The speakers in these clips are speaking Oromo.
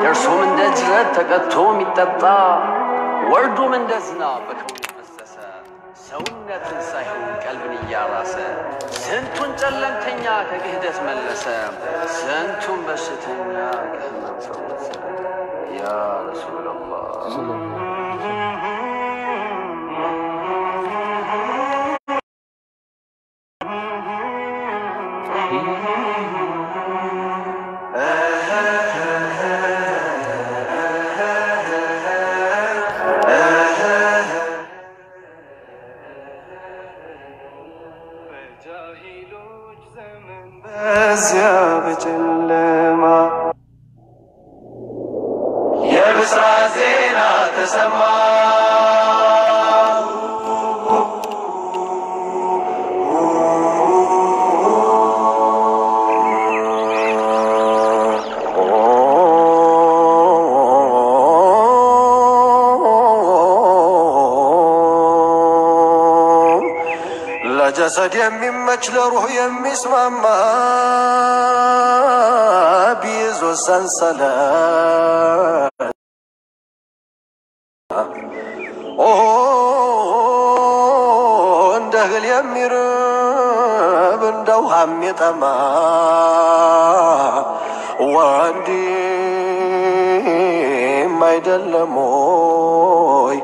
ደርሶም እንደ ጅረት ተቀድቶ የሚጠጣ፣ ወርዶም እንደ ዝናብ በከውን የፈሰሰ፣ ሰውነትን ሳይሆን ቀልብን እያራሰ፣ ስንቱን ጨለምተኛ ከክህደት መለሰ፣ ስንቱን በሽተኛ ከህመም ፈወሰ። ያ ረሱለላህ። በጃሂሎች ዘመን በዚያ በጨለማ የብስራት ዜና ተሰማ። ለጀሰድ የሚመች ለሩህ የሚስማማ ቢይዞ ሰንሰለት ኦ እንደ እህል የሚርብ እንደ ውሃ የሚጠማ ወንድም አይደለም ወይ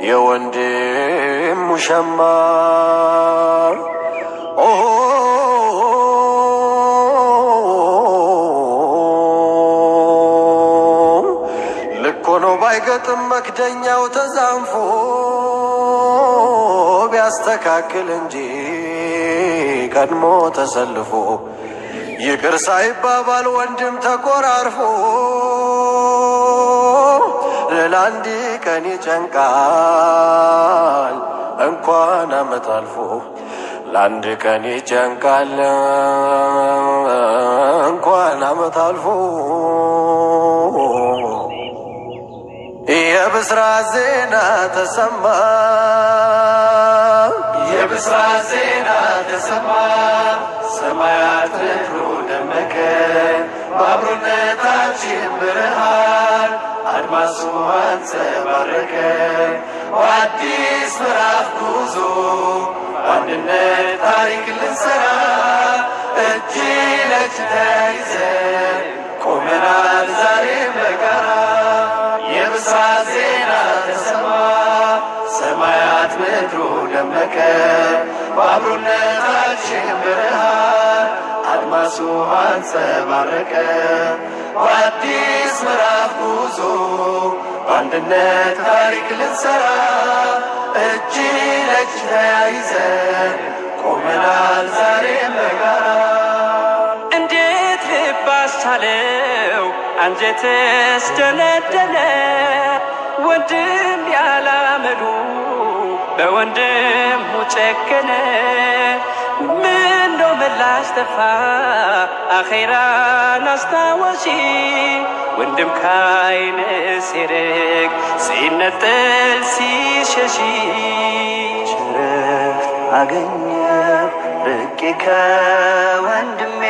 የወንድሙ ሸማ? ኦ ልክ ሆኖ ባይገጥም መክደኛው ተዛንፎ ቢያስተካክል እንጂ ቀድሞ ተሰልፎ ይቅር ሳይባባል ወንድም ተኮራርፎ ለአንድ ቀን ይጨንቃል እንኳን ዓመት አልፎ፣ ለአንድ ቀን ይጨንቃል እንኳን ዓመት አልፎ። የብስራት ዜና ተሰማ፣ የብስራት ዜና ተሰማ፣ ሰማያት ምድሩ ደመቀ፣ በአብሮነታችን ብርሃን አድማሱ አንጸባረቀ። በአዲስ ምዕራፍ ጉዞ በአንድነት ታሪክ ልንሰራ እጅ ለእጅ ተያይዘን ቆመናል ዛሬም በጋራ። የብስራት ዜና ተሰማ፣ ሰማያት ምድሩ ደመቀ፣ በአብሮነታችን ብርሃን አድማሱ አንጸባረቀ። በአዲስ ምዕራፍ ጉዞ በአንድነት ታሪክ ልንሰራ እጅ ለእጅ ተያይዘን ቆመናል ዛሬም በጋራ። እንዴት ልብ አስቻለው አንጀትስ ደነደነ፣ ወንድም ያላመሉ በወንድሙ ጨከነ። ምነው ምላሽ ጠፋ አኼራን አስታወሺ፣ ወንድም ካይን ሲርቅ ሲነጠል ሲሸሺ። እረፍት አገኘሁ ርቄ ከወንድሜ፣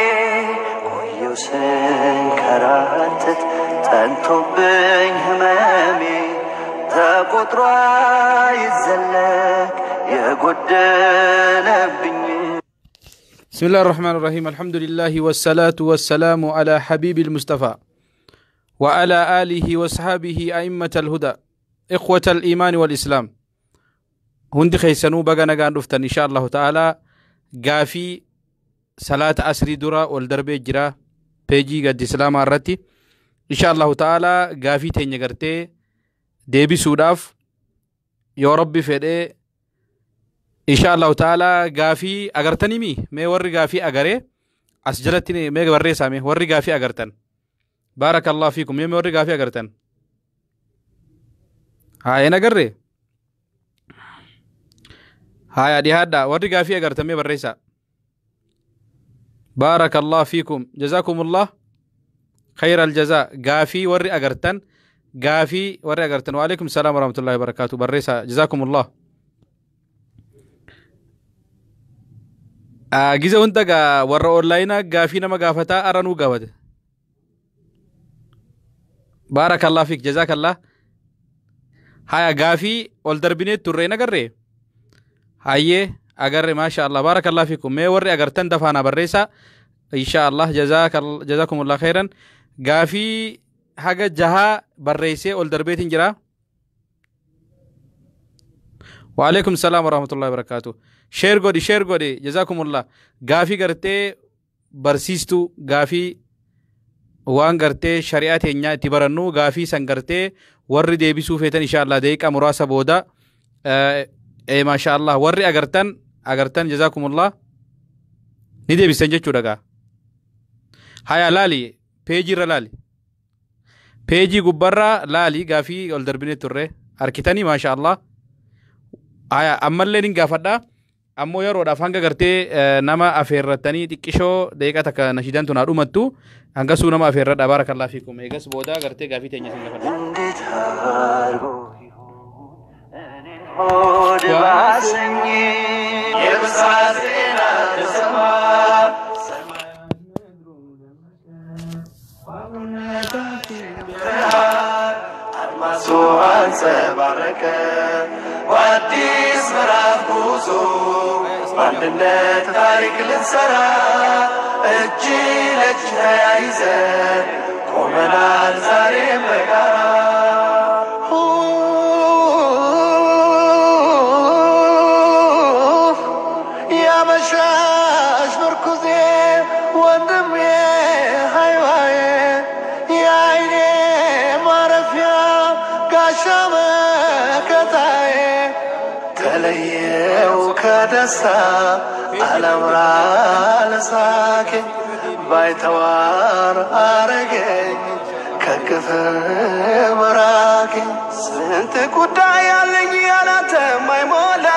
ቆየው ስንከራተት ጠንቶብኝ ህመሜ፣ ተቆጥሮ አይዘለቅ የጎደለብኝ። بسم الله الرحمن الرحيم، الحمد لله والصلاة والسلام على حبيب المصطفى وعلى آله وصحبه أئمة الهدى. إخوة الإيمان والإسلام، hundi keessanuu baga nagaan dhuftan. إن شاء الله تعالى gaafii salaata asrii dura ol darbee jira peejii gaddi islaamaa irratti. إن شاء الله تعالى gaafii teenya gartee deebisuudhaaf yoo Rabbi fedhee إن شاء الله تعالى gaafii agartanii mee warri gaafii agaree as jalatti mee barreessaa. Mee warri gaafii agartan, بارك الله فيكم. Mee warri gaafii agartan haa hin agarree haya dhihaadha. Warri gaafii agartan mee barreessaa. بارك الله فيكم، جزاكم الله خير الجزاء. Gaafii warri agartan, gaafii warri agartan. وعليكم السلام ورحمة الله وبركاته. Barreessaa, جزاكم الله. Gize hunda gaa warra onlaayinaa gaafii nama gaafataa aranuu gaafate. Baarakallah fiik, jazaakallah. Haya, gaafii ol darbinee turre hin agarree? Hayyee, agarre, maasha Allah, baarakallah fiikum. Mee warri agartan dafaanaa barreessaa, insha Allah. Jazaakumullah khairan. Gaafii haga jahaa barreessee ol darbeetiin jira. Waalaikum salaam warahmatullahi wabarakatuh. Share godhi, share godhi, jazaakumullah. Gaafii gartee barsiistuu, gaafii waan gartee shari'aa teenyaa itti barannu, gaafii san gartee warri deebisuu feetan, insha Allah, daqiiqaa muraasa booda. Maasha Allah, warri agartan agartan, jazaakumullah, ni deebisan jechuudha gaa. Haya, laali, peejii irra laali, peejii gubbarraa laali. Gaafii ol darbinee turre harkitanii, maasha Allah. Haya, ammallee nin gaafadha. Ammoo yeroodhaaf hanga gartee nama afeerrattanii xiqqishoo daqiiqaa takka nashiidaan tun haa dhumattu, hangasuu nama afeerradha. Baarakallaa fiikum. Eegas booda gartee gaafii teenya isin gaafadha. እንዴት አድርጎ ይሆን እኔን ሆድ ባሰኝ? የብስራት ዜና ተሰማ፣ ሰማያት ምድሩ ደመቀ፣ በአብሮነታችን ብርሃን አድማሱ አንጸባረቀ። በአዲስ ምዕራፍ ጉዞ በአንድነት ታሪክ ልንሰራ እጅ ለእጅ ተያይዘን ቆመናል ዛሬም በጋራ። ያመሻሽ ምርኩዜ፣ ወንድሜ ሃይባዬ፣ የአይኔ ማረፊያ፣ ጋሻ መከታዬ፣ ተለየው ከደስታ አላምራ ለሳኬ፣ ባይተዋር አረገኝ ከክፍ መራኬ። ስንት ጉዳይ ያለኝ ያላንተ ማይሞላ፣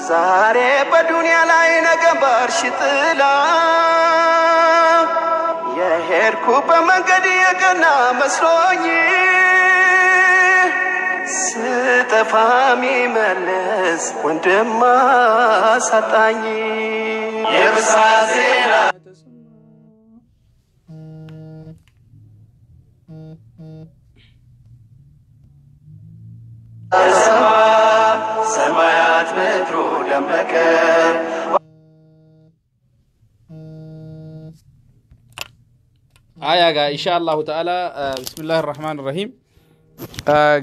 ዛሬ በዱንያ ላይ ነገ ባርሽ ጥላ፣ የሄድኩበት መንገድ የቀና መስሎኝ ስጠፋ ሚመልስ ወንድም አሳጣኝ። የብስራት ዜና ተሰማ፣ ሰማያት ምድሩ ደመቀ። Aya gaa, insha Allahu ta'ala, bismillahi irrahmaan irrahiim.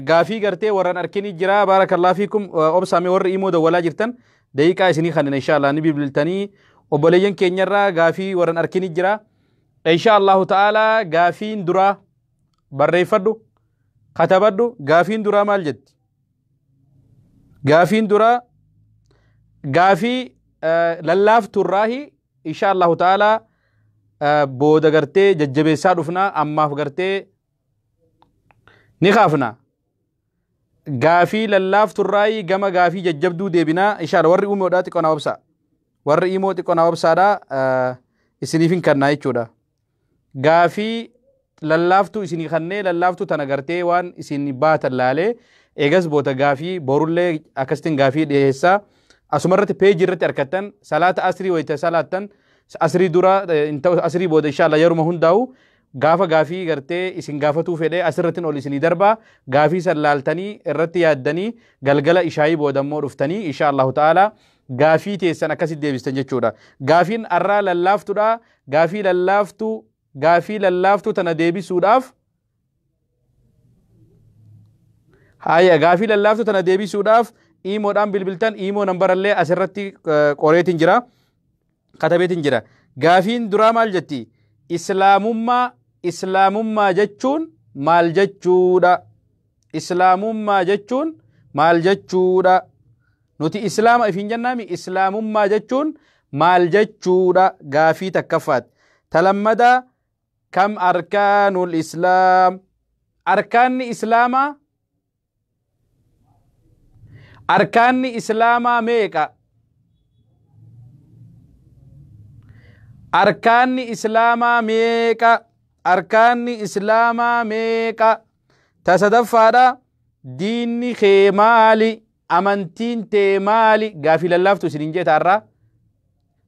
Gaafii gartee warran arkini jira, baarakallah fiikum. Obsaame, warri imoo dawwalaa jirtan daqiiqaa isinii kanneen insha Allah ni bilbiltanii. Obboleeyyan keenyarraa gaafii warran arkini jira, insha Allahu ta'ala. Gaafiin duraa barreeffadhu, katabadhu. Gaafiin duraa maal jetti? Gaafiin duraa gaafii lallaafturraahi, insha Allahu ta'ala. Booda gartee jajjabeessaa dhufnaa, ammaaf gartee ni kaafna. Gaafii lallaafturraayi gama gaafii jajjabduu deebinaa, inshaalla. Warri imoodhaa xiqqoo naa obsaa, warri imoo xiqqoo naa obsaadhaa, isiniif hin kannaa jechuudha. Gaafii lallaaftuu isinii kannee, lallaaftuu tana gartee waan isin baatan laalee, eegas boota gaafii borullee akkasitiin gaafii dhiyeessaa. Asumarratti peejii irratti argattan, salaata asrii wayita salaattan, asrii dura hin ta'u, asrii booda, inshaalla, yeruma hundaa'u gaafa gaafii gartee isin gaafatuu fedhee asirrattiin ol isinii darbaa. Gaafii san laaltanii irratti yaaddanii, galgala ishaayii booda immoo dhuftanii, insha Allahu ta'ala, gaafii teessan akkasitti deebistan jechuudha. Gaafiin arraa lallaaftuudha. Gaafii lallaaftuu, gaafii lallaaftuu tana deebisuudhaaf, haya, gaafii lallaaftuu tana deebisuudhaaf iimoodhaan bilbiltan. Iimoo nambarallee asirratti qoreetiin jira. Katabeetiin jira. Gaafiin duraa maal jetti? Islaamummaa, islaamummaa jechuun maal jechuudha? Islaamummaa jechuun maal jechuudha? Nuti islaama ifin jennaami, islaamummaa jechuun maal jechuudha? Gaafii takkaffaati. Talammadaa, kam arkaanul islaam? Arkaanni islaamaa, arkaanni islaamaa meeqa? Arkaanni islaamaa meeqa? Arkaanni islaamaa meeqa? Ta sadaffaadha, diinni kee maali? Amantiin tee maali? Gaafii lallaaftu isinin jeeta har'aa.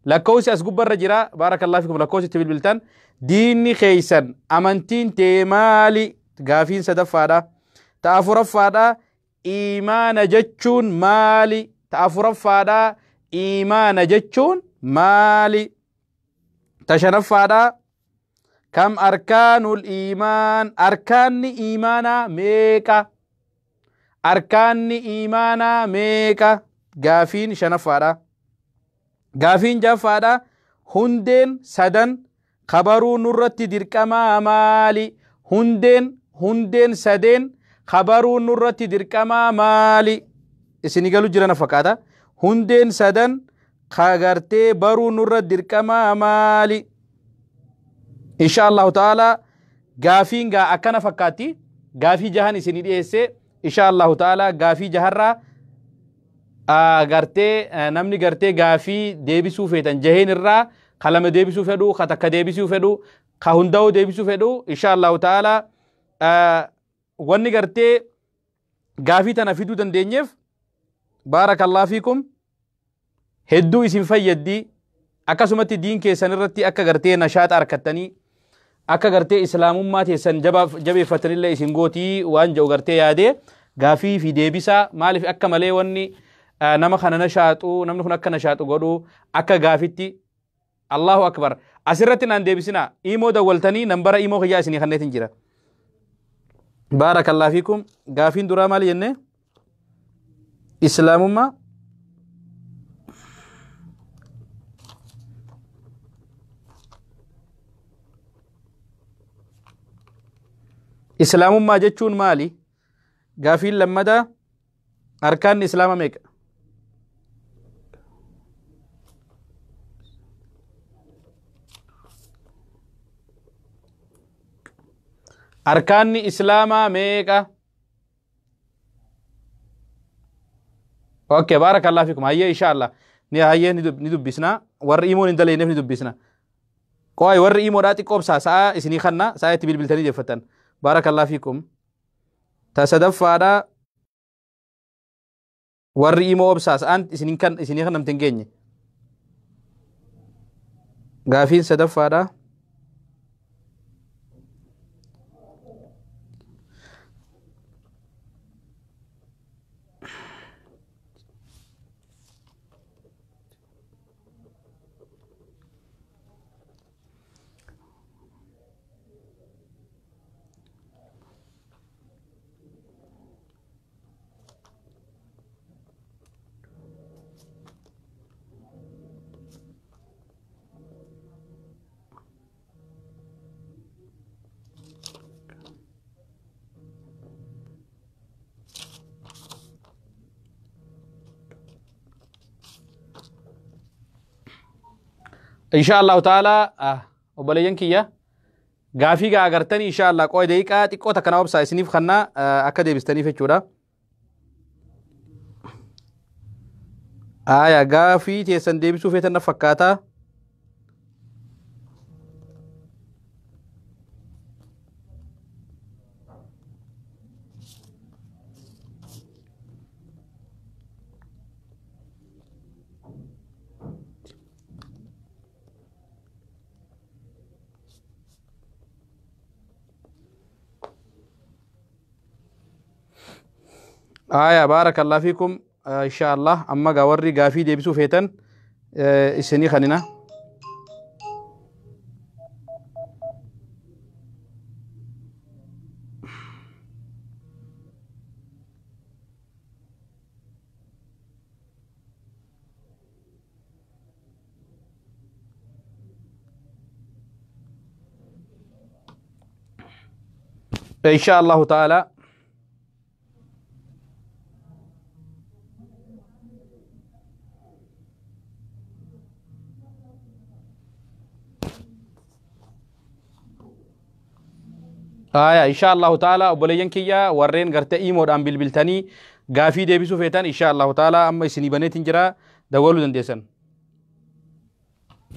Lakkoofsi as gubbarra jira. Baarakallahu fikum lakkoofsi itti bilbiltan. Diinni keeysan amantiin tee maali? Gaafiin sadaffaadha. Ta afuraffaadha. Iimaana jechuun maali? Ta afuraffaadha. Iimaana jechuun maali? Ta shanaffaadha. Kam arkaanul iimaan? Arkaanni iimaanaa meeqa? Arkaanni iimaanaa meeqa? Gaafiin shanaffaadha. Gaafiin jaffaadha. Hundeen sadan kabaruu nurratti dirqamaa maali? Hundeen sadeen kabaruu nurratti dirqamaa maali? Isinii galu jira na fakkaata. Hundeen sadan kagartee baruu nurra dirqamaa maali? Insha Allahu ta'ala gaafiin gaa akkana fakkaatti. Gaafii jahan isinii dhiyeesse. Insha Allahu ta'ala gaafii jaharraa gartee namni gartee gaafii deebisuu feetan jaheen irraa kalama deebisuu fedhu, ka takka deebisuu fedhu, ka hundaa'uu deebisuu fedhu, insha Allahu ta'ala wanni gartee gaafii tana fiduu dandeenyeef baarakallahu fiikum hedduu isin fayyaddi. Akkasumatti diin keessan irratti akka gartee nashaaxa harkattanii akka gartee islaamummaa teessan jabeeffatanillee isin gootii waan jedhu gartee yaadee gaafii fi deebisaa. Maaliif akka malee wanni nama kana nashaaxu, namni kun akka nashaaxu godhu akka gaafitti. Allahu akbar. Asirratti naan deebisinaa. Imoo dawwaltanii nambara imoo kiyyaa isinii kanneetin jira. Baarakallahu fiikum. Gaafiin duraa maali jenne? Islaamummaa. Islaamummaa jechuun maali? Gaafiin lammataa arkaanni islaama meeqa? Arkaanni islaamaa meeqa? Okay, baarakallahu fiikum. Hayyee insha Allah. Ni hayyee ni dubbisna. Warri imoon hin daleeneef ni dubbisna. Qo'ay warri imoodhaa xiqqoo obsaa sa'a isinii kanna sa'a itti bilbiltanii deeffattan. Baarakallahu fiikum. Ta sadaffaadha warri imoo obsaa sa'aan isiniin kan isinii kan namti hin geenye. Gaafiin sadaffaadha. Insha Allahu ta'ala obboleeyyan kiyya gaafii gaa agartanii insha Allah qo'ee daqiiqaa xiqqoo takka na obsaa isiniif kannaa akka deebistaniif jechuudha. Aya gaafii teessan deebisuu feetan na fakkaata. Aya baarakallahu fiikum insha Allah amma gaa warri gaafii deebisuu feetan isinii kanina. Insha Allahu ta'ala Aya insha Allahu ta'ala obboleeyyan kiyya warreen gartee imoodhaan bilbiltanii gaafii deebisuu feetan insha Allahu ta'ala amma isinii baneetiin jira dawwaluu dandeessan.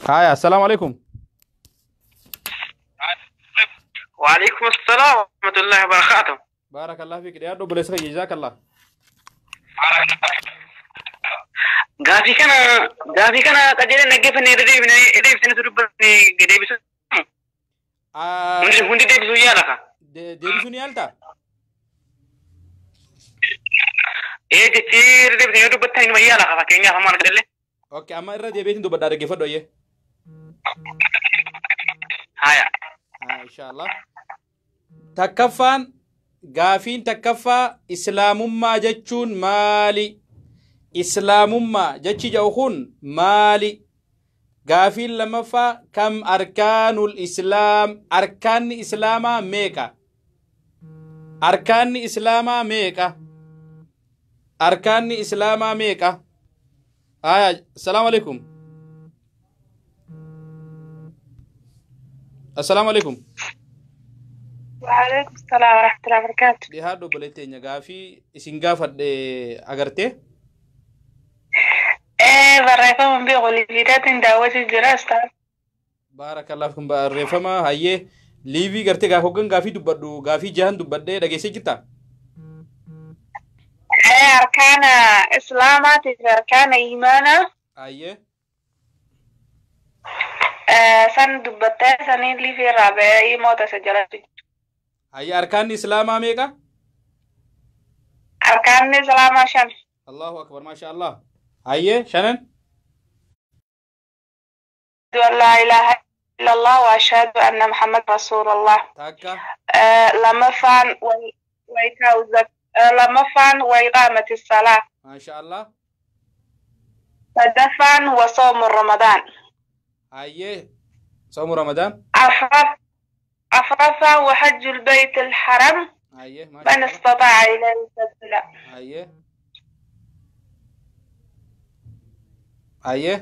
Aya assalaamu alaikum. وعليكم السلام ورحمة الله وبركاته. Baarakallahu fiik. Dhiyaadhu obboleessa kiyya jazaakallah. Gaafii kana qajeelan dhaggeeffannee irra deebinee deebisanii dubbatanii deebisuu. Hundi deebisuu yaala ka. Deebisuu ni yaaltaa? Ee, jechi irra deebisanii yoo dubbattan inuma yaala ka, fakkeenyaaf amma argadallee. Okay, amma irra deebiitiin dubbadhaa, dhaggeeffadhu ayyee. Haya. Inshallah. Takkaffaan, gaafiin takkaffaa, islaamummaa jechuun maali? Islaamummaa jechi jedhu kun maali? Gaafiin lammaffaa, kam arkaanul islaam? Arkaanni islaamaa meeqa? Arkaanni islaamaa meeqa? Arkaanni islaamaa meeqa? Aya, assalaamu alaikum. Assalaamu alaikum. وعليكم السلام ورحمة الله وبركاته. Dhihaadhu obboleetti teenya, gaafii isin gaafadhe agartee? Ee, barreeffama beeku liiviidhaatiin daawwachuu jira ustaaz. Baarakallahu fikum, barreeffama hayyee liivii gartee gaafa hoggan gaafii dubbadhu, gaafii jahan dubbadhee dhageessee jirta? Ee, arkaana islaamaatii fi arkaana iimaanaa. Hayyee. San dubbattee saniin liivii irraa ba'ee himoota isa jalatti. Hayyee, arkaanni islaamaa meeqa? Arkaanni islaamaa shan. Allahu akbar, maasha Allah. Hayyee, shanan. أشهد أن لا إله إلا الله وأشهد أن محمد رسول الله. Takka. Lamaffaan وإيتاء الزكاة، lamaffaan وإقامة الصلاة. Maasha Allah. Sadaffaan وصوم رمضان. Hayyee, soomu Ramadaan. Afraffaan وحج البيت الحرام Hayyee, maasha من Allah. استطاع إليه سبيلا. Hayyee. Hayyee.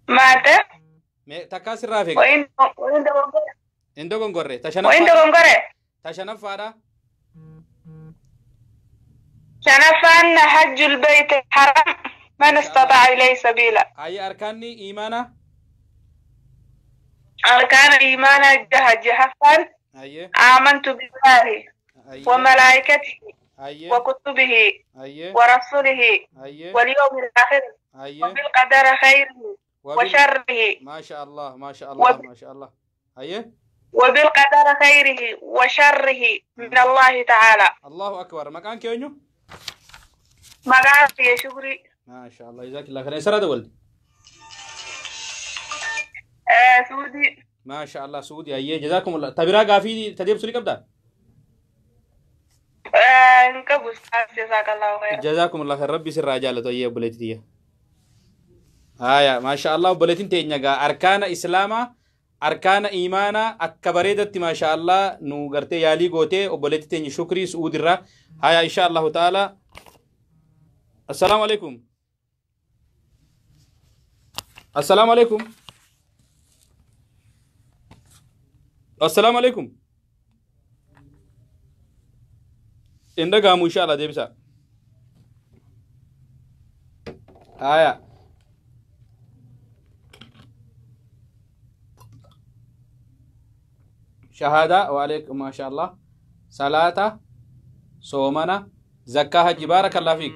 مات. Mee takkaa sirraa feega. وإن Hin dogongorre. Ta وإن shanaffaadha. dogongore. Ta shanaffaadha. Shanaffaan حج البيت الحرام من استطاع إليه سبيلا. Hayyee, arkaanni iimaanaa. أركان الإيمان jaha, jahaffaan آمنت بالله وملائكته وكتبه ورسله واليوم الآخر وبالقدر خيره وشره. ما شاء الله، ما شاء الله، ما شاء الله، hayyee. وبالقدر خيره وشره من الله تعالى. الله أكبر، maqaan kee eenyu? Maqaan Shukri. ما شاء الله، جزاك الله خير. Eessarraa dawwalte? Suudii. ما شاء الله، Suudii. Hayyee, جزاكم الله. Ta biraa gaafii ta deebisuu ni qabdaa? Hin qabu ustaaz, جزاك الله خيرا. جزاكم الله خير، rabbi sirraa jaalatu. Hayyee, obboleettii tiyya. Haya, ما شاء الله, obboleettiin teenya gaa arkaana islaamaa, arkaana iimaanaa akka bareedatti, ما شاء الله, nu gartee yaalii gootee, obboleettii teenya Shukrii Su'uudirraa. Haya, إن شاء الله تعالى. السلام عليكم، السلام عليكم، السلام عليكم. Hin dhaga'amu. إن شاء الله deebisaa. Haya. Shahaadaa, وعليكم, ما شاء الله, salaata, soomana, zakkaa, haji. بارك الله فيك.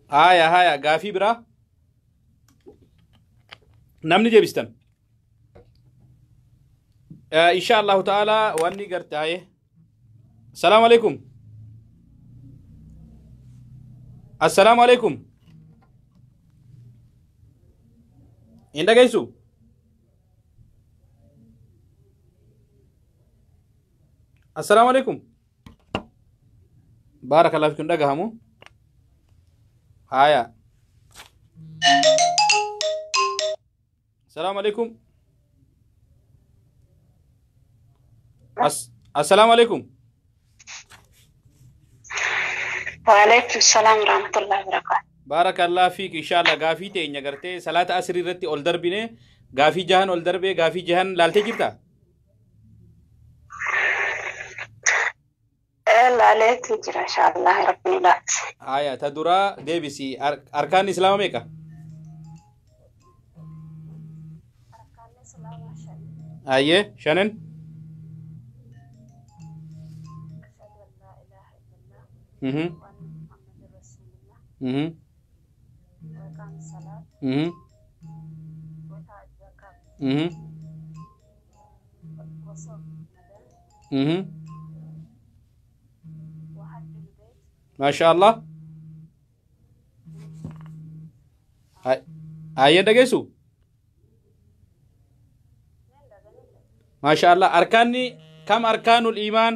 Haya, haya, gaafii biraa namni deebistan, إن شاء الله تعالى wanni garte. Haye, السلام عليكم، السلام عليكم. Hin dhageessu? السلام عليكم، بارك الله فيكم. Dhagahamu? Haya, السلام عليكم. السلام عليكم. وعليكم السلام ورحمة الله وبركاته. بارك الله فيك. إن شاء الله gaafii teenya gartee salaata asrii irratti ol darbine, gaafii jahan ol darbee, gaafii jahan laaltee jirta? Laaleetu jira, إن شاء الله rabbi nu laaffise. Haya, ta duraa deebisi. Arkaan islaama meeqa? Hayyee, shanan. Mhm. وإقام الصلاة وإيتاء الزكاة وصوم رمضان وحج البيت. ما شاء الله. Ayyee dhageessu? Maasha Allah. Arkaanni kam arkaanul iimaan?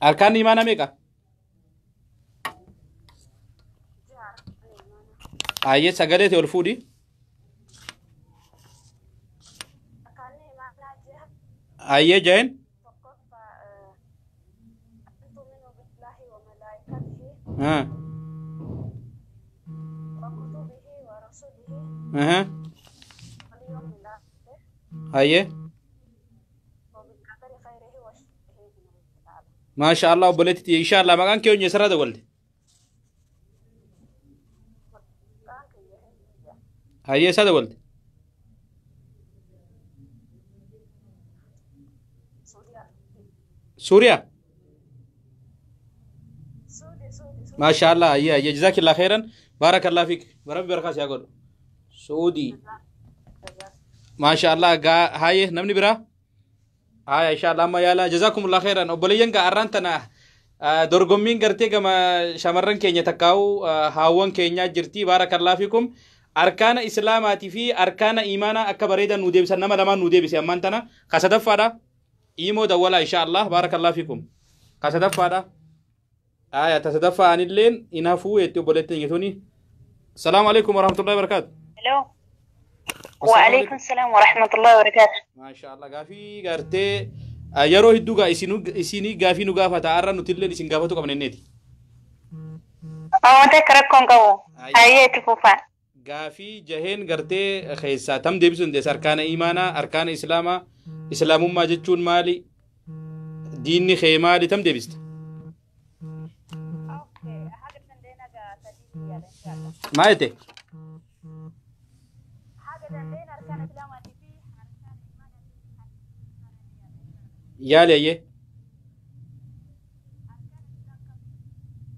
Arkaanni iimaanaa meeqa? Ayyee sagalee ta'e ol fuudhi. Ayyee jaheen. وكتبه ورسله واليوم الآخر وبالقدر خيره وشره من الله. ما شاء الله obboleettii insha Allah maqaan kee eenyu eessarraa dawalte? Hayyee eessaa dawalte? Suuriyaa? ما شاء الله. يا جزاك الله خيرا بارك الله فيك ربي بركاته يا قول سعودي. ما شاء الله. هاي نمني برا هاي ان شاء الله ما يلا جزاكم الله خيرا obboleeyyan ga arran tana dorgommiin gartee gama shamarran keenya takkaa'u haawwan keenyaa jirti. Baarakallahu fiikum. Arkaana islaamaatii fi arkaana iimaanaa akka bareedan nu deebisan nama lamaan nu deebise ammaan tana ka sadaffaadha. Iimoo dawwalaa insha Allah. Baarakallahu fiikum. Ka sadaffaadha. آية تتدفع عن اللين إنها فويت وبلتين يتوني. السلام عليكم ورحمة الله وبركاته. الو. وعليكم السلام ورحمة الله وبركاته. ما شاء الله. gaafii gartee yeroo hedduu gaa isinii gaafii nu gaafata arra nuti illee isin gaafatu qabna inneeti. Wanta akka rakkoon qabu. Ayyee itti fufaa. Gaafii jaheen gartee keessaa tam deebisuu dandeessa? Arkaana iimaanaa, arkaana islaamaa, islaamummaa jechuun maali? Diinni kee maali? Tam deebista? Maal jette? Yaali ayyee.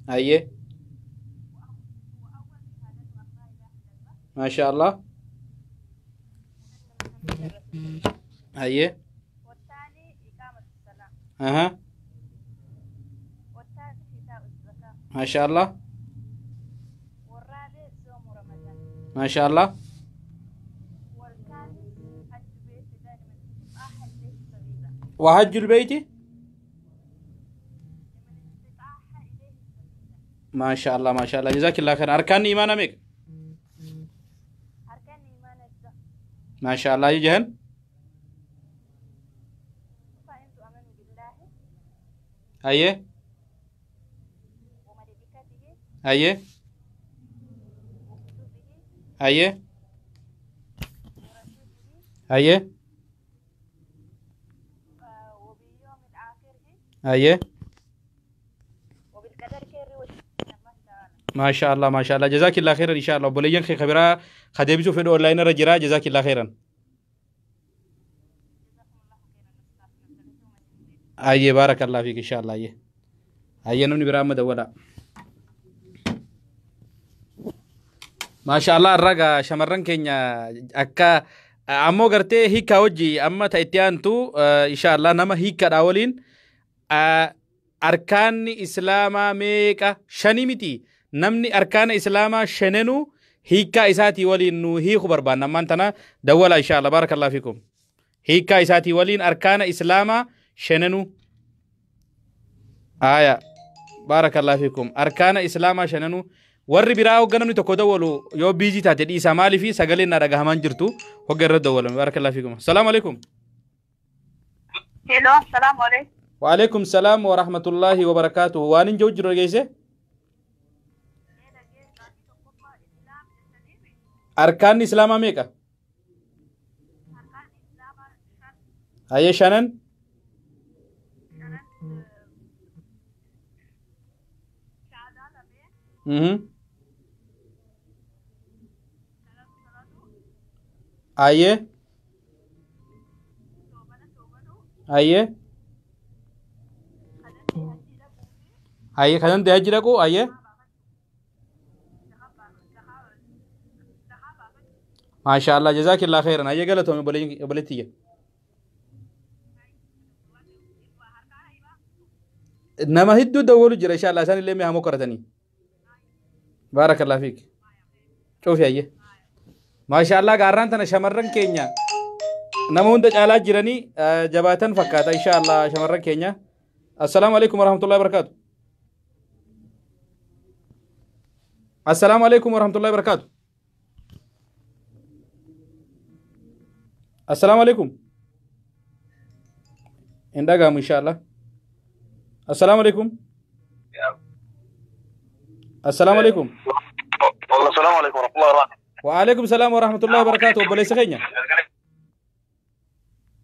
Ayyee. ما شاء الله. أيه. والثاني إقامة الصلاة. أها. والثالث إيتاء الزكاة. ما شاء الله. والرابع صوم رمضان. ما شاء الله. والخامس حج البيت لمن استطاع إليه سبيلا. وحج البيت لمن استطاع إليه سبيلا. ما شاء الله ما شاء الله. جزاك الله خير. أركان إيمان أمك. أركان إيمان الزكاة. ما شاء الله. يجهن. فإن تؤمنوا بالله. أيه. وملائكته. أيه. وكتبه. أيه. ورسله. أيه. وباليوم الآخر. أيه. وبالقدر خيره وشره من الله تعالى. ما شاء الله ما شاء الله. جزاك الله خيرا إن شاء الله. obboleeyyan kee kabiraa kadeebisuu fedhu online irra jira. جزاك الله خيرا. Ayyee baarakallah fiik insha Allah. Ayyee. Ayyee namni biraa amma dawwala. Maasha Allah irraa gaa shamarran keenya akka ammoo gartee hiikaa hojii amma ta itti aantu insha Allah nama hiikkaadhaa waliin arkaanni islaamaa meeqa shanii miti namni arkaana islaamaa shananuu hiikkaa isaatii waliin nu hiiku barbaanna ammaan tana dawwala insha Allah. Baarakallah fiikum. Hiikkaa isaatii waliin arkaana islaamaa shananuu. Aya baarakallah fiikum. Arkaana islaamaa shananuu. Warri biraa hogga namni tokko dawwalu yoo biizii taate dhiisaa maaliifi sagaleen na dhagahamaan jirtu hogga irra dawwalame. Baarakallah fiikum. Salaamu alaikum. Hello, salaamu alaikum. Wa alaikum salaam wa rahmatullahi wa barakaatuhu. Waan hin jiru jiru dhageesse? Arkaanni islaamaa meeqa? Hayyee shanan. Ayyee. Ayyee. Hayyee kan danda'e hajji dhaqu hayyee. Maasha Allah jazaakillaa khairan hayyee galatoome obboleettiyya. Nama hedduu dawwalu jira insha Allah isaan illee mi'a mokoratanii. Baarakallah fiik. Cuufi hayyee. Maasha Allah gaarraan tana shamarran keenya nama hunda caalaa jiranii jabaatan fakkaata insha Allah shamarran keenya. Assalaamu alaikum warahmatullahi wabarakatuh. Assalaamu alaikum warahmatullahi wabarakatuh. Assalaamu alaikum. Hin dhaga'amu insha Allah. Assalaamu alaikum. Assalaamu alaikum. Assalaamu alaikum warahmatullahi wabarakatuh. Wa alaikum salaam wa rahmatullahi wa barakatuh. Obboleessa keenya.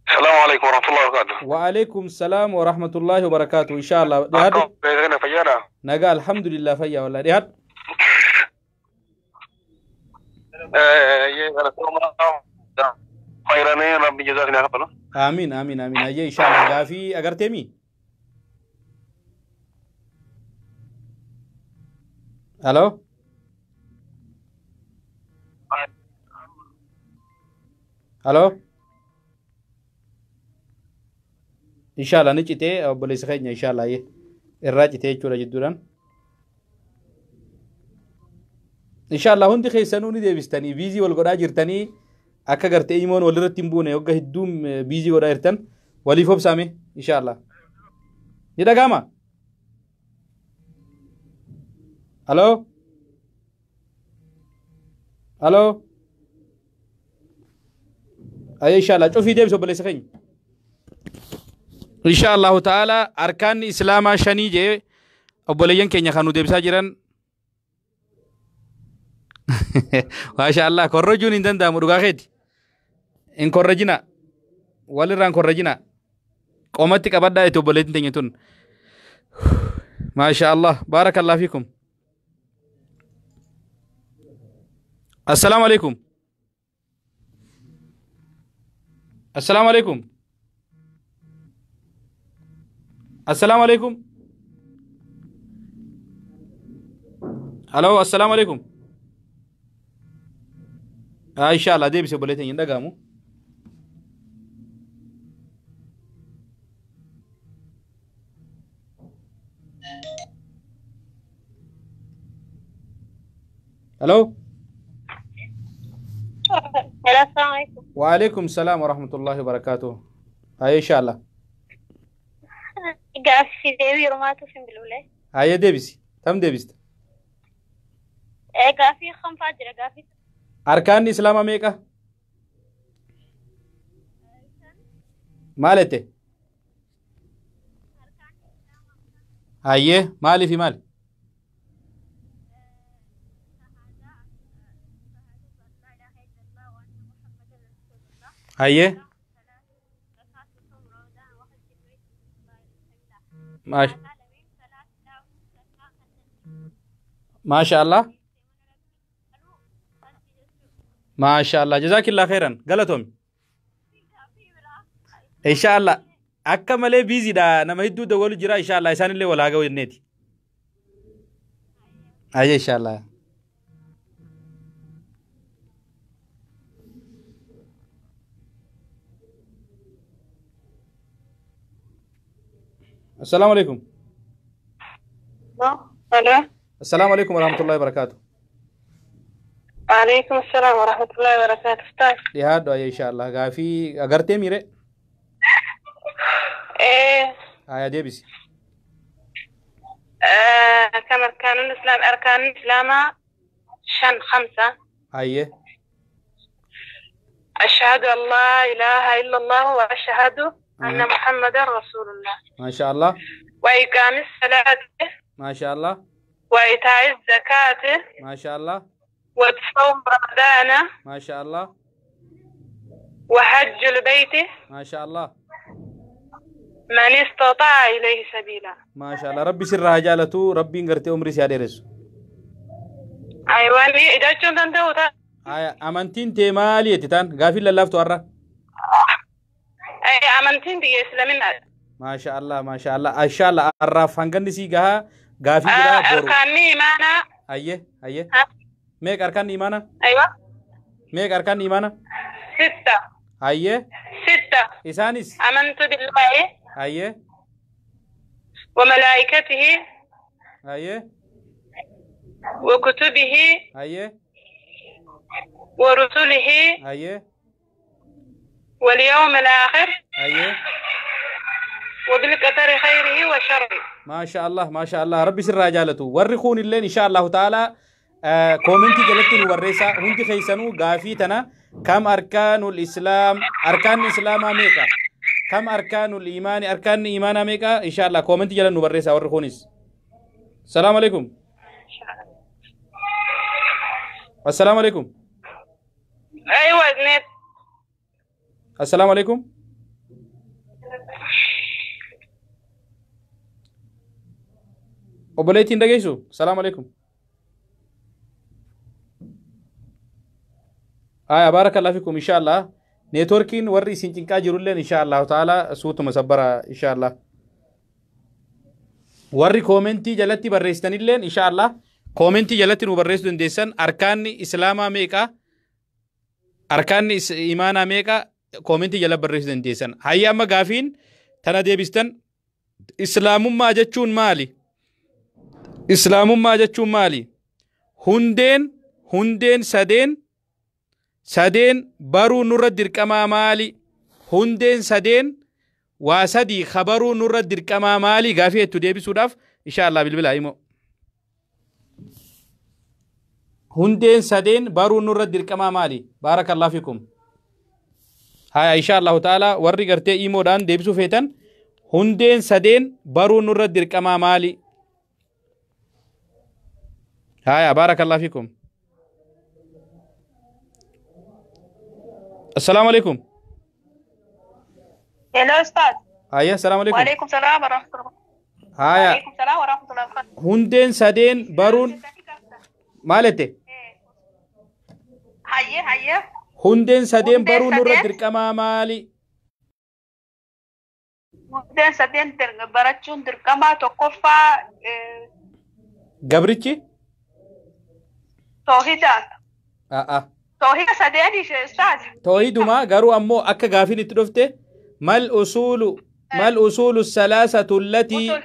Assalaamu alaikum warahmatullahi wabarakatuh. Wa alaikum salaam wa rahmatullahi wa barakatuh. Insha Allah. Dhiyaadhu. Fayyaadha. Nagaa alhamdulillah fayyaa wallahi dhiyaadhu. Khayraneen rabbi jazaakni haa kafalu. Amiin amiin amiin. Hayyee insha Allah gaafii agarteemi? Halo? Halo? Insha Allah ni citee obboleessa keenya insha Allah irraa citee jechuudha jidduudhaan. Insha Allah hundi keessanuu ni deebistanii biizii wal godhaa jirtanii akka gartee imoon walirratti hin buune hogga hedduun biizii godhaa jirtan waliif obsaame insha Allah. Ni dhaga'ama? Halo? Halo? Aye insha Allah cufii deebisi obboleessa keenya. Insha Allahu ta'ala arkaanni islaamaa shanii jee obboleeyyan keenya kan nu deebisaa jiran. Maasha Allah korrojuun hin danda'amu dhugaa keeti. Hin korrojina. Walirraan korrojina. Qomatti qabadhaa itti obboleettiin teenya tun. Maasha Allah baarakallahu fiikum. Assalaamu alaikum. Assalaamu alaikum. Assalaamu alaikum. Halo assalaamu alaikum. Insha Allah deebisi obboleettiin hin dhaga'amu. Halo. Assalaamu alaikum. Wa alaikum salaam wa rahmatullahi wa barakatuh. Hayyee insha Allah. Gaaffii deebii yeroo hin bilbilee. Hayyee deebisi. Tam deebista? Gaaffii kanfaa jira gaaffii. Arkaanni islaamaa meeqa? Maal jette? Hayyee maalii fi maali? Hayyee. Maasha Allah. Maasha Allah jazaakillah khairan galatoom. Insha Allah akka malee biiziidha nama hedduu dawwalu jira insha Allah isaanillee wal haa ga'u jenneeti. Hayyee insha Allah. Assalaamu alaikum. Halo. Assalaamu alaikum warahmatullahi wabarakatuh. Waalaikum salaam warahmatullahi wabarakatuh. Ustaz. Dhiyaadhu hayyee insha Allah gaafii agartee miire? Hayaa deebisi. كم أركان الإسلام؟ أركان الإسلام شن 5. Hayyee. أشهد أن لا إله إلا الله وأشهد أن محمدا رسول الله. Maasha Allah. وإقام الصلاة. Maasha Allah. وإيتاء الزكاة. Maasha Allah. وصوم رمضان. Maasha Allah. وحج البيت. Maasha Allah. من استطاع إليه سبيلا. Maasha Allah rabbi sirraa haa jaalatu rabbiin gartee umrii si haa dheeressu. أيوة إذا كنت أنت Amantiin tee maali jette taan gaafiin lallaaftu har'a? Amantiin biyya islaaminaa. Maasha Allah maasha Allah insha Allah har'aaf hanganni sii gahaa Gaafii biraa boru. Arkaanni imaanaa. Ayyee ayyee. Meeqa arkaanni imaanaa? Aywa. Meeqa arkaanni imaanaa? Sitta. Ayyee. Sitta. Isaanis? Amantu billaahi. Ayyee. وملائكته. Ayyee. وكتبه. Ayyee. ورسله. Ayyee. واليوم الآخر. Ayyee. وبالقدر خيره وشره. Maasha Allah, maasha Allah, Rabbi sirraa jaalatu. Warri kuun illeen insha Allahu ta'ala koomentii jalatti nu barreessaa. Hundi keessanuu gaafii tana kam arkaanul islaam, arkaanni islaamaa meeqa? Kam arkaanul iimaani, arkaanni iimaanaa meeqa? Insha Allah koomentii jala nu barreessaa warri kuunis. Salaamu alaikum. Assalaamu alaikum. أيوة نت. Assalaamu alaikum. Obboleettiin dhageessu? Salaamu alaikum. Aya barakallahu fikum insha Allah. Neetworkiin warri isin cinqaa jirulleen insha Allah ta'ala suutuma sabbara insha Allah. Warri koomentii jalatti barreessitanilleen insha Allah koomentii jalatti nu barreessuu dandeessan. Arkaanni islaamaa meeqa? Arkaanni imaanaa meeqa? Koomentii jala barreessuu dandeessan. Hayya amma gaafiin tana deebistan islaamummaa jechuun maali? Islaamummaa jechuun maali? Hundeen sadeen baruu nurra dirqamaa maali? Hundeen sadeen waa sadii kabaruu nurra dirqamaa maali? Gaafii hedduu deebisuudhaaf insha Allah bilbilaa himoo. Hundeen sadeen baruu nurra dirqamaa maali? Baarakallahu fikum. Haya insha Allahu ta'ala warri gartee imoodhaan deebisuu feetan hundeen sadeen baruu nurra dirqamaa maali? Haya baarakallahu fikum. Assalaamu alaikum. Hello Ustaz. Haya assalaamu alaikum. Waalaikum salaam warahmatullahi. Haya. Waalaikum salaam warahmatullahi wabarakatuh. Hundeen sadeen baruun maal jette? Hayyee hayyee. Hundeen sadeen baruu nurra sadeen? dirqamaa maali? Hundeen sadeen barachuun dirqamaa tokkoffaa Gabrichi? toohida. A'a. Toohida sadeen ishee Ustaz. Toohidumaa garuu ammoo akka gaafiin itti dhufte mal usuulu salaasatu allatii Usul.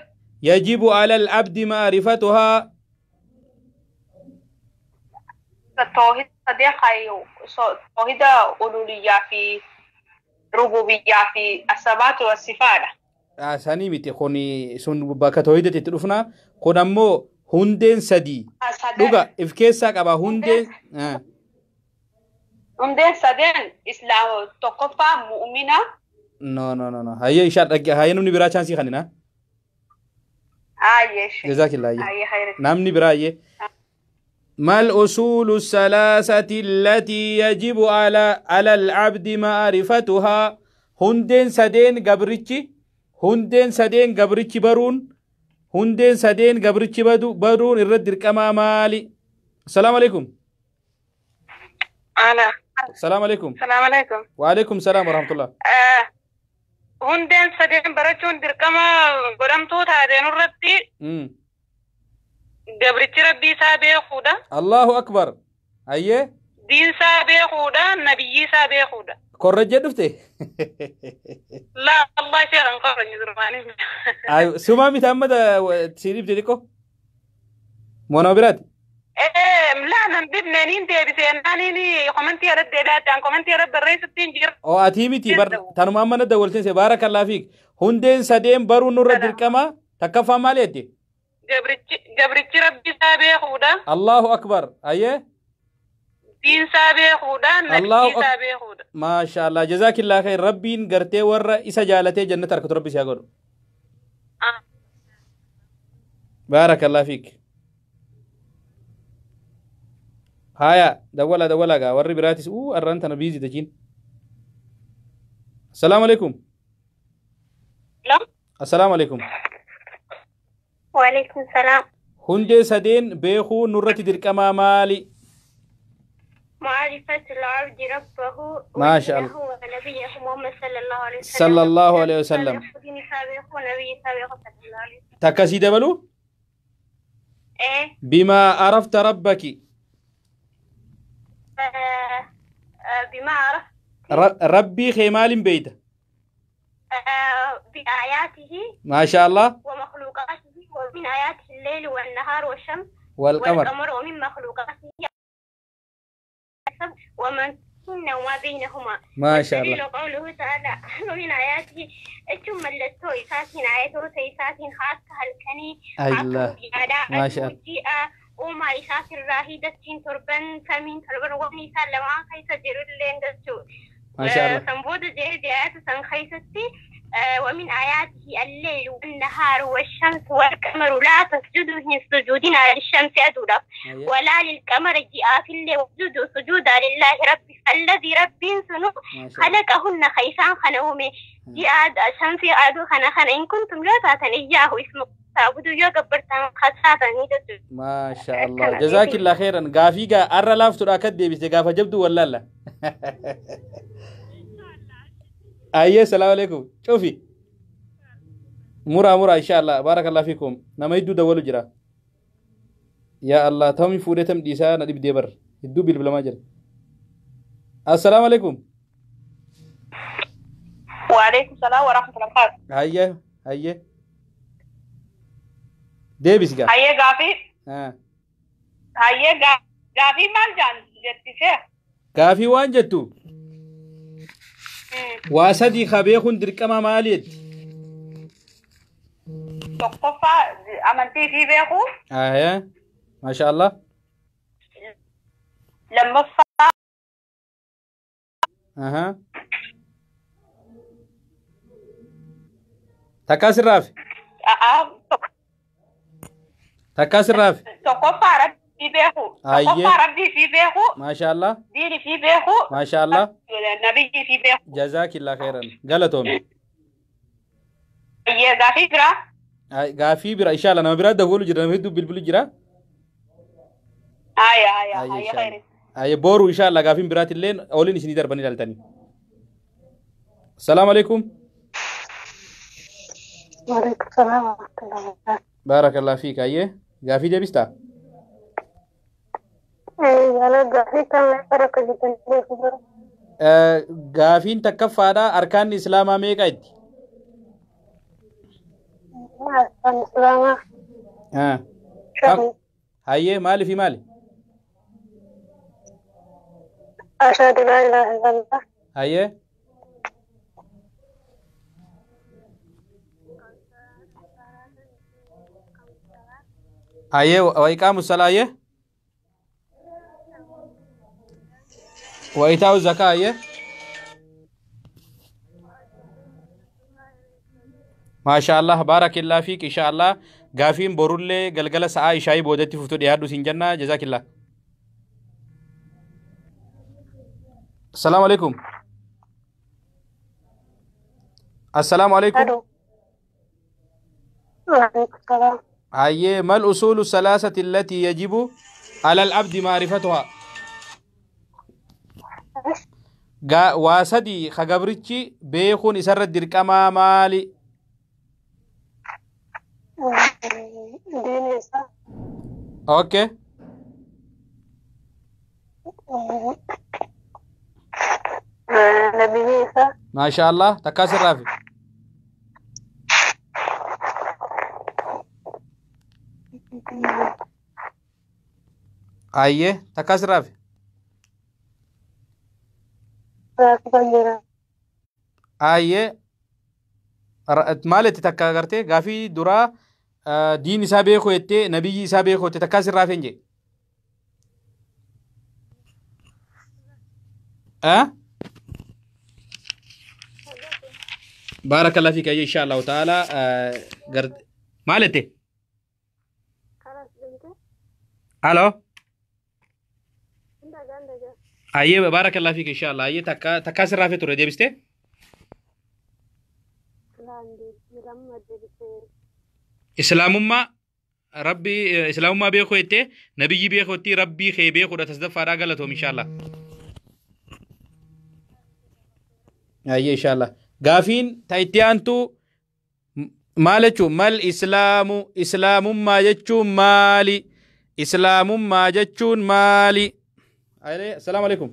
yajibu ala al-abdi ma'rifatuhaa. Toohida sadeen hayyuu toohida uluuliyyaa fi rububiyyaa fi asabaatu wasifaadha. Sanii miti kun sun bakka toohidatti itti dhufna. Kun ammoo hundeen sadii dhuga if keessaa qaba hundeen. Hundeen sadeen islaam tokkoffaa mu'umina. No no no no. Hayyee ishaa dhagge hayyee namni biraa chaansii kanina. Hayyee. Jazaakillah hayyee. Hayyee hayre. Namni biraa hayyee. ما الأصول الثلاثة التي يجب على العبد معرفتها؟ هندين سدين قبرتي، هندين سدين قبرتي برون، هندين سدين قبرتي برون الرد كما مالي. السلام عليكم. أهلا. السلام عليكم. السلام عليكم. وعليكم السلام ورحمة الله. هندين سدين برچون دركما قدمتو تادين الردي. قبرتي ربي سابي خودا. الله أكبر. أيه. دين سابي خودا نبي سابي خودا. كورجة دفتي. لا الله شيء انقر نزرماني. أيوة سمع متعمد تسيري بتديكو. منابرات. إيه لا نبيبنا نين دي بسيناني كومنتي رد لا كومنتي رد الرئيس التنجر. أو أتيمتي بر تنو ما من دولتين سبارك الله فيك. هندين سدين برو نور الدركما تكفى ماليتي. جبرتي ربي سابي خودا. الله أكبر. أيه. دين سابي خودا نبي سابي خودا. ما شاء الله جزاك الله خير. ربي قرتي ور إسا جالتي جنة تركت ربي سيقول. بارك الله فيك. هايا دولا دولا قا وري براتس أو أرنت أنا بيزي تجين. السلام عليكم. لا. السلام عليكم. وعليكم السلام. هندي سدين بيخو نورتي دركما مالي. معرفة العبد ربه ما شاء الله ونبيه محمد صلى الله عليه وسلم. صلى الله عليه وسلم. تكاسي دبلو؟ Bimaa arafta rabbaki. بما عرفت. Rabbii kee maaliin beeyta? بآياته. ما شاء الله. ومخلوقاته، ومن آياته الليل والنهار والشمس والقمر. والقمر، ومن مخلوقاته ومن فيهن وما بينهما. ما شاء الله. والدليل قوله تعالى ومن آياته ثم ملتو إساتين آياته إساتين خاصة الكني. الله ما شاء الله. وما إسات الراهدة تربن سمين تربن ومن إسات لما خيس جرر لين. ما شاء الله. سنبود جيد آيات سنخيستي. ومن آياته الليل والنهار والشمس والقمر لا تسجدوا سجودنا للشمس أدولا ولا للقمر جاء في الليل وسجدوا سجودا لله رب الذي رب سنو خلقهن خيسان خنومي جاء شمس أدو خنا خنا إن كنتم لا تاتن إياه اسمه تعبدوا يا قبرتان خساتا. ما شاء الله، جزاك الله خيرا. غافيغا أرى لافتو أكد ديبسي غافا جبدو ولا لا؟ أيه، السلام عليكم. شوفي مرا مرا إن شاء الله. بارك الله فيكم. نما يدو دولو جرا يا الله تومي فودتم ديسا نديب ديبر يدو بالبلا جرا. السلام عليكم. وعليكم السلام ورحمة الله وبركاته. هيا هيا deebisi gaa. Hayyee gaafii. Hayyee gaafii maal jaan jetti shee? Gaafii waan jettu. Waa sadii ka beekuun dirqama maali jetti? Tokkoffaa amantii fi beekuu. Ahee. Maasha Allah. Lammaffaa. Aha. Takkaa sirraafi. Takkaa sirraafi. Tokkoffaa rabbii beeku. Tokkoffaa rabbii fi beeku. Maasha Allah. Diini fi beeku. Maasha Allah. Nabiyyi fi beeku. Jazaakillah khairan. Galatoomi. Hayyee gaafii biraa. Gaafii bira inshallah nama biraa dawwalu jira, nama hedduu bilbilu jira. Haya haya haya khairin. Hayyee boru inshallah gaafiin biraatillee oliin isinii darbanii ilaaltanii. Assalaamu alaikum. وعليكم السلام ورحمة الله وبركاته. بارك الله فيك. Hayyee gaafii deebistaa? أنا gaafii kan baraka jettan beeku jira. Gaafiin takkaffaadha, arkaanni islaamaa meeqa itti? Arkaan islaamaa shani. Hayyee maali fi maali? أشهد لا إله إلا الله. Hayyee. Hayyee وإقام الصلاة. Hayyee وإيتاء الزكاة. Hayyee ما شاء الله بارك الله فيك. إن شاء الله gaafiin borullee galgala sa'aa ishaayii boodatti fuftu dhiyaadhu siin jenna. جزاك الله. السلام عليكم. السلام عليكم. وعليكم السلام. Hayyee ما الأصول الثلاثة التي يجب على العبد معرفتها؟ Waa sadii ka gabrichi beekuun isarra dirqamaa maali? Diinii isaa. Okay. Nabiyyi isaa. ما شاء الله. Takkaa sirraafi. Hayyee takkaa sirraafi. Hayyee maal itti takka agartee gaafii duraa diin isaa beekuu jettee, nabiyyi isaa beekuu jettee, takkaa sirraafi hin jee. بارك الله فيك. إن شاء الله تعالى maal jette? Aloo. Hayyee بارك الله فيك إن شاء الله. Hayyee takka takkaa sirraa ture deebistee? Islaamummaa rabbii islaamummaa beekuu jettee, nabiyyi beekuu jettee, rabbii kee beekuudha tasdaffaadhaa. Galatoom إن شاء الله. Hayyee إن شاء الله. Gaafiin ta itti aantu maal jechuun? ما الإسلام, islaamummaa jechuun maali? Islaamummaa jechuun maali? Assalaamu alaikum.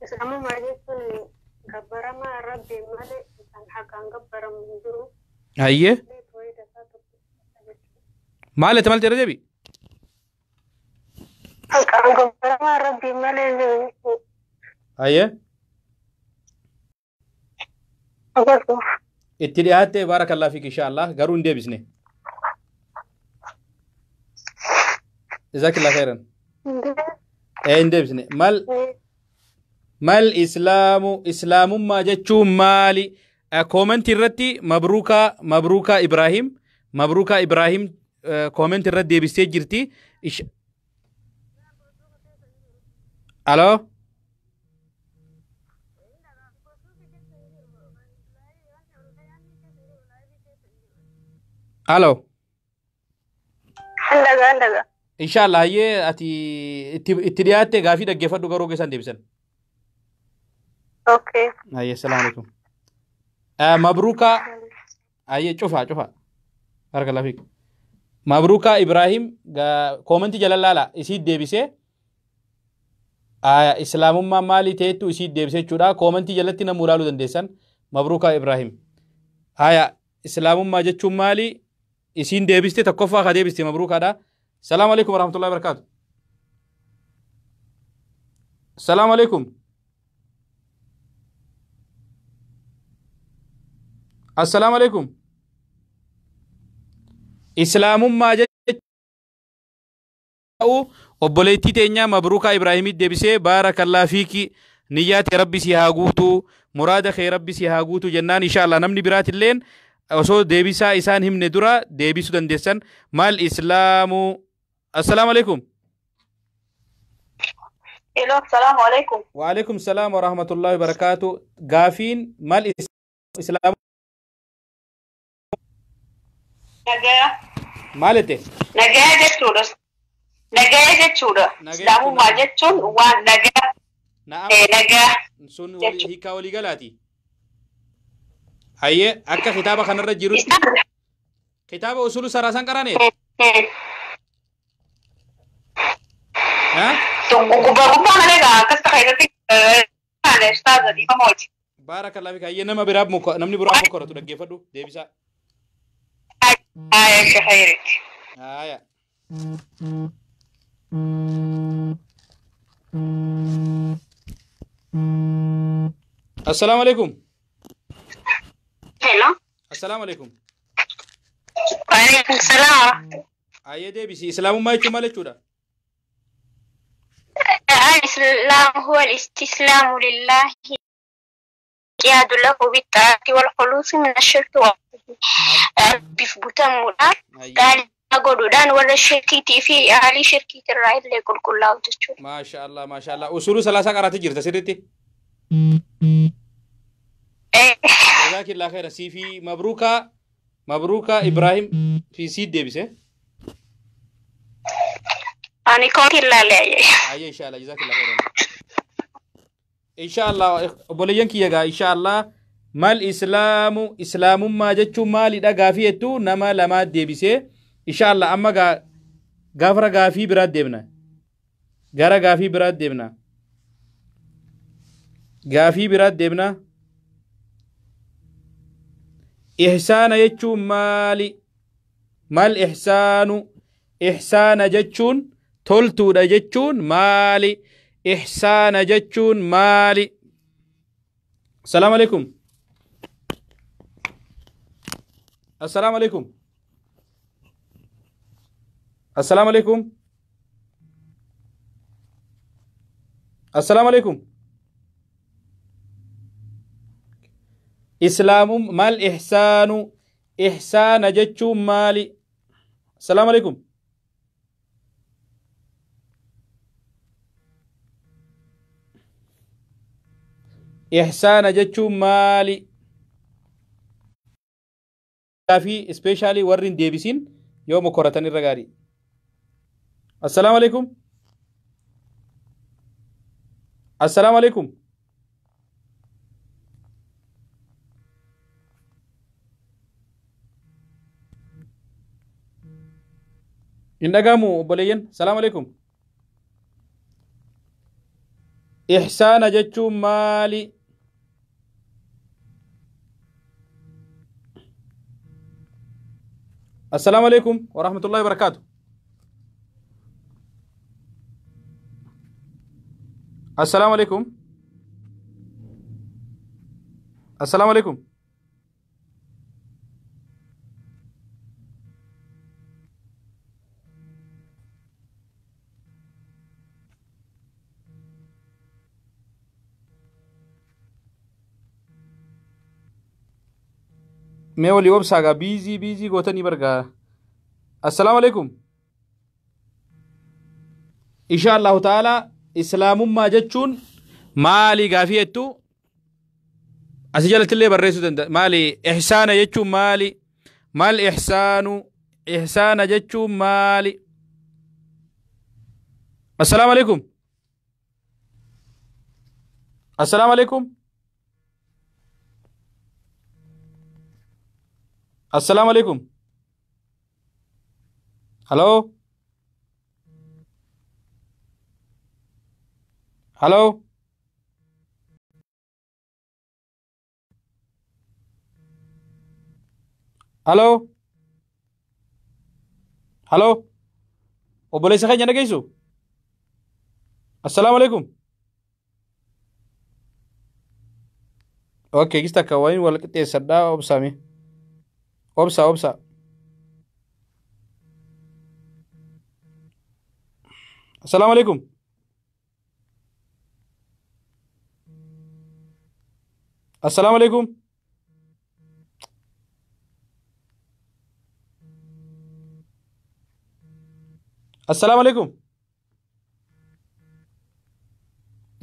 Islaamummaa jechuun gabbaramaa Rabbii malee kan haqaan gabbaramu hin jiru. Hayyee. Maal itti maal jedha deebi? Haqaan gabbaramaa Rabbii malee jiru. Hayyee. Itti dhiyaatte, baarakallaa fiik, inshaallah garuu hin deebisne. Jazaakillah khairan. Hin deebisne. Mal islaamu, islaamummaa jechuun maali? Koomentii irratti Mabruukaa Ibraahim, Mabruukaa Ibraahim koomentii irratti deebistee jirti. Aloo? Aloo? Ndaga ndaga. Inshallah, hayyee, ati itti dhiyaatte, gaafii dhaggeeffadhu garuu keessan deebisan. Okay. Hayyee, salaamu alaikum. Mabruukaa, hayyee, cufaa cufaa. Barakallahu fiik. Mabruukaa Ibraahim koomentii jala laala, isii deebisee islaamummaa maalii ta'ettu isii deebisee jechuudha. Koomentii jalatti namuu ilaaluu dandeessan. Mabruukaa Ibraahim. Haya, islaamummaa jechuun maali? Isiin deebiste, tokkoffaa ka deebiste Mabruukaadha. Salaamu alaikum warahmatullahi wabarakatuh. Salaamu alaikum. Assalaamu alaikum. Islaamummaa jechuun obboleettii teenya Mabruukaa Ibraahimiit deebisee, baarakallaa fiiki, niyyaa ta'e Rabbi si haa guutuu, muraada kee Rabbi si haa guutuu jennaan. Inshallah, namni biraatilleen osoo deebisaa isaan himne dura deebisuu dandeessan. Maal islaamu? Assalaamu alaikum. Hello, assalamu alaikum. Wa alaikum salaam wa rahmatullahi wa barakaatu. Gaafiin maal islaamu? Nagaya. Maal jette? Nagaya jechuudha. Nagaya jechuudha. Islaamummaa jechuun waan nagaa. Na'am. Nagaa. Sun hiikaa walii galaati. Hayyee, akka kitaaba kanarra jirutti, kitaaba usulu saraasan qaraane? Gubbaa gubbaa malee gaa akkas ta'e keessatti ustaaza dhiifama hojii. Baarakallahu fika. Hayyee, nama biraa namni biraa mukoratu dhaggeeffadhu deebisaa. Aya, khayritti. Haya. Assalaamu alaikum. Hello. Assalaamu alaikum. Waalaikum salaam. Hayyee, deebisi. Islaamummaa jechuun maal jechuudha? الإسلام هو الاستسلام لله، انقياد له بالطاعة والخلوص من الشرك وأهله، butamuudhaan gaarii godhuudhaan warra shirkiitii fi haalii shirkiitirraa illee qulqullaa'u jechuudha. Maasha Allah, maasha Allah. Usulu salaasaa qaraatee jirta sirriitti? Jazaakillah khaira. Sii fi Mabruukaa Ibraahim fi sii deebise. Ani kooti ilaalee. Ayyee, inshallah, jazaakillah khairan. Inshallah, obboleeyyan kiyya gaa, inshallah, mal islaamu, islaamummaa jechuun maalidha gaafii jettu nama lamaa deebisee. Inshallah, amma gaa gaafara gaafii biraat deemna. Gara gaafii biraat deemna. Gaafii biraat deemna. Ihsaana jechuun maali? Mal ihsaanu? Ihsaana jechuun, toltuudha jechuun maali? Ihsaana jechuun maali? Assalaamu alaikum. Assalaamu alaikum. Assalaamu alaikum. Assalaamu alaikum. Islaamum mal ihsaanu? Ihsaana jechuun maali? Assalaamu alaikum. Ihsaana jechuun maali? Fi especially warri hin deebisin yoo mokoratan irra gaarii. Assalaamu alaikum. Assalaamu alaikum. Hin dhagahamu obboleeyyan. Salaamu alaikum. Ihsaana jechuun maali? Assalaamu alaikum wa rahmatullahi wa barakaatu. Assalaamu alaikum. Assalaamu alaikum. Mee walii obsaagaa biizii biizii gootanii bargaa. Assalaamu alaikum. Insha Allahu ta'ala islaamummaa jechuun maali gaafii jettu asii jalatti illee barreessuu danda'a. Maali ihsaana jechuun maali? Maal ihsaanu? Ihsaana jechuun maali? Assalaamu alaikum. Assalaamu alaikum. Assalaamu alaikum. Hello. Hello. Hello. Hello. Obboleessa keenya dhageessu? Assalaamu alaikum. Okay, gista akka wayin wal qixxeessadhaa obsaame. Obsa obsa. Assalaamu alaikum. Assalaamu alaikum. Assalaamu alaikum.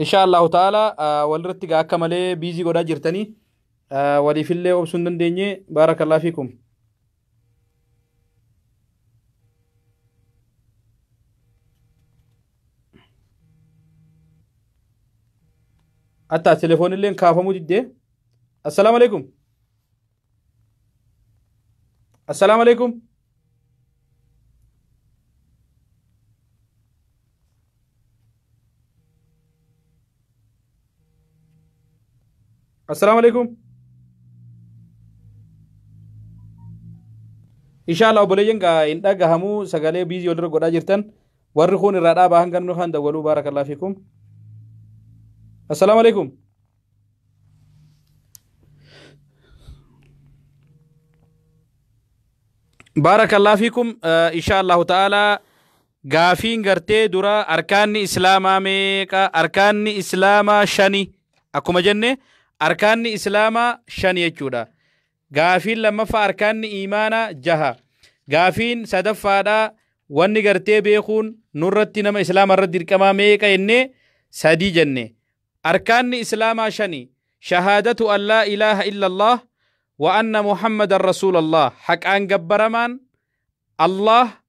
Insha Allahu ta'ala walirratti gaa akka malee biizii godhaa jirtanii waliifillee obsuu hin dandeenye. Baarakallahu fiikum. Hatta telefoonilleen kaafamuu diddee. Assalaamu alaikum. Assalaamu alaikum. Assalaamu alaikum. Insha Allah obboleeyyan gaa hin dhagahamuu sagalee biizii walirra godhaa jirtan warri kun irraa dhaabaa hanga nu kan dawwaluu. Baarakallahu fiikum. Assalaamu alaikum. Baarakallahu fiikum. Insha Allahu ta'ala gaafiin gartee dura arkaanni islaamaa meeqa? Arkaanni islaamaa shani. Akkuma jenne arkaanni islaamaa shani jechuudha. Gaafiin lammaffaa arkaanni iimaanaa jaha. Gaafiin sadaffaadha wanni gartee beekuun nurratti nama islaama irratti dirqamaa meeqa jennee sadii jenne. Arkaanni islaamaa shani. Shahaadatu an laa ilaaha illallah wa anna Muhammadan rasuulallah. Haqaan gabbaramaan Allah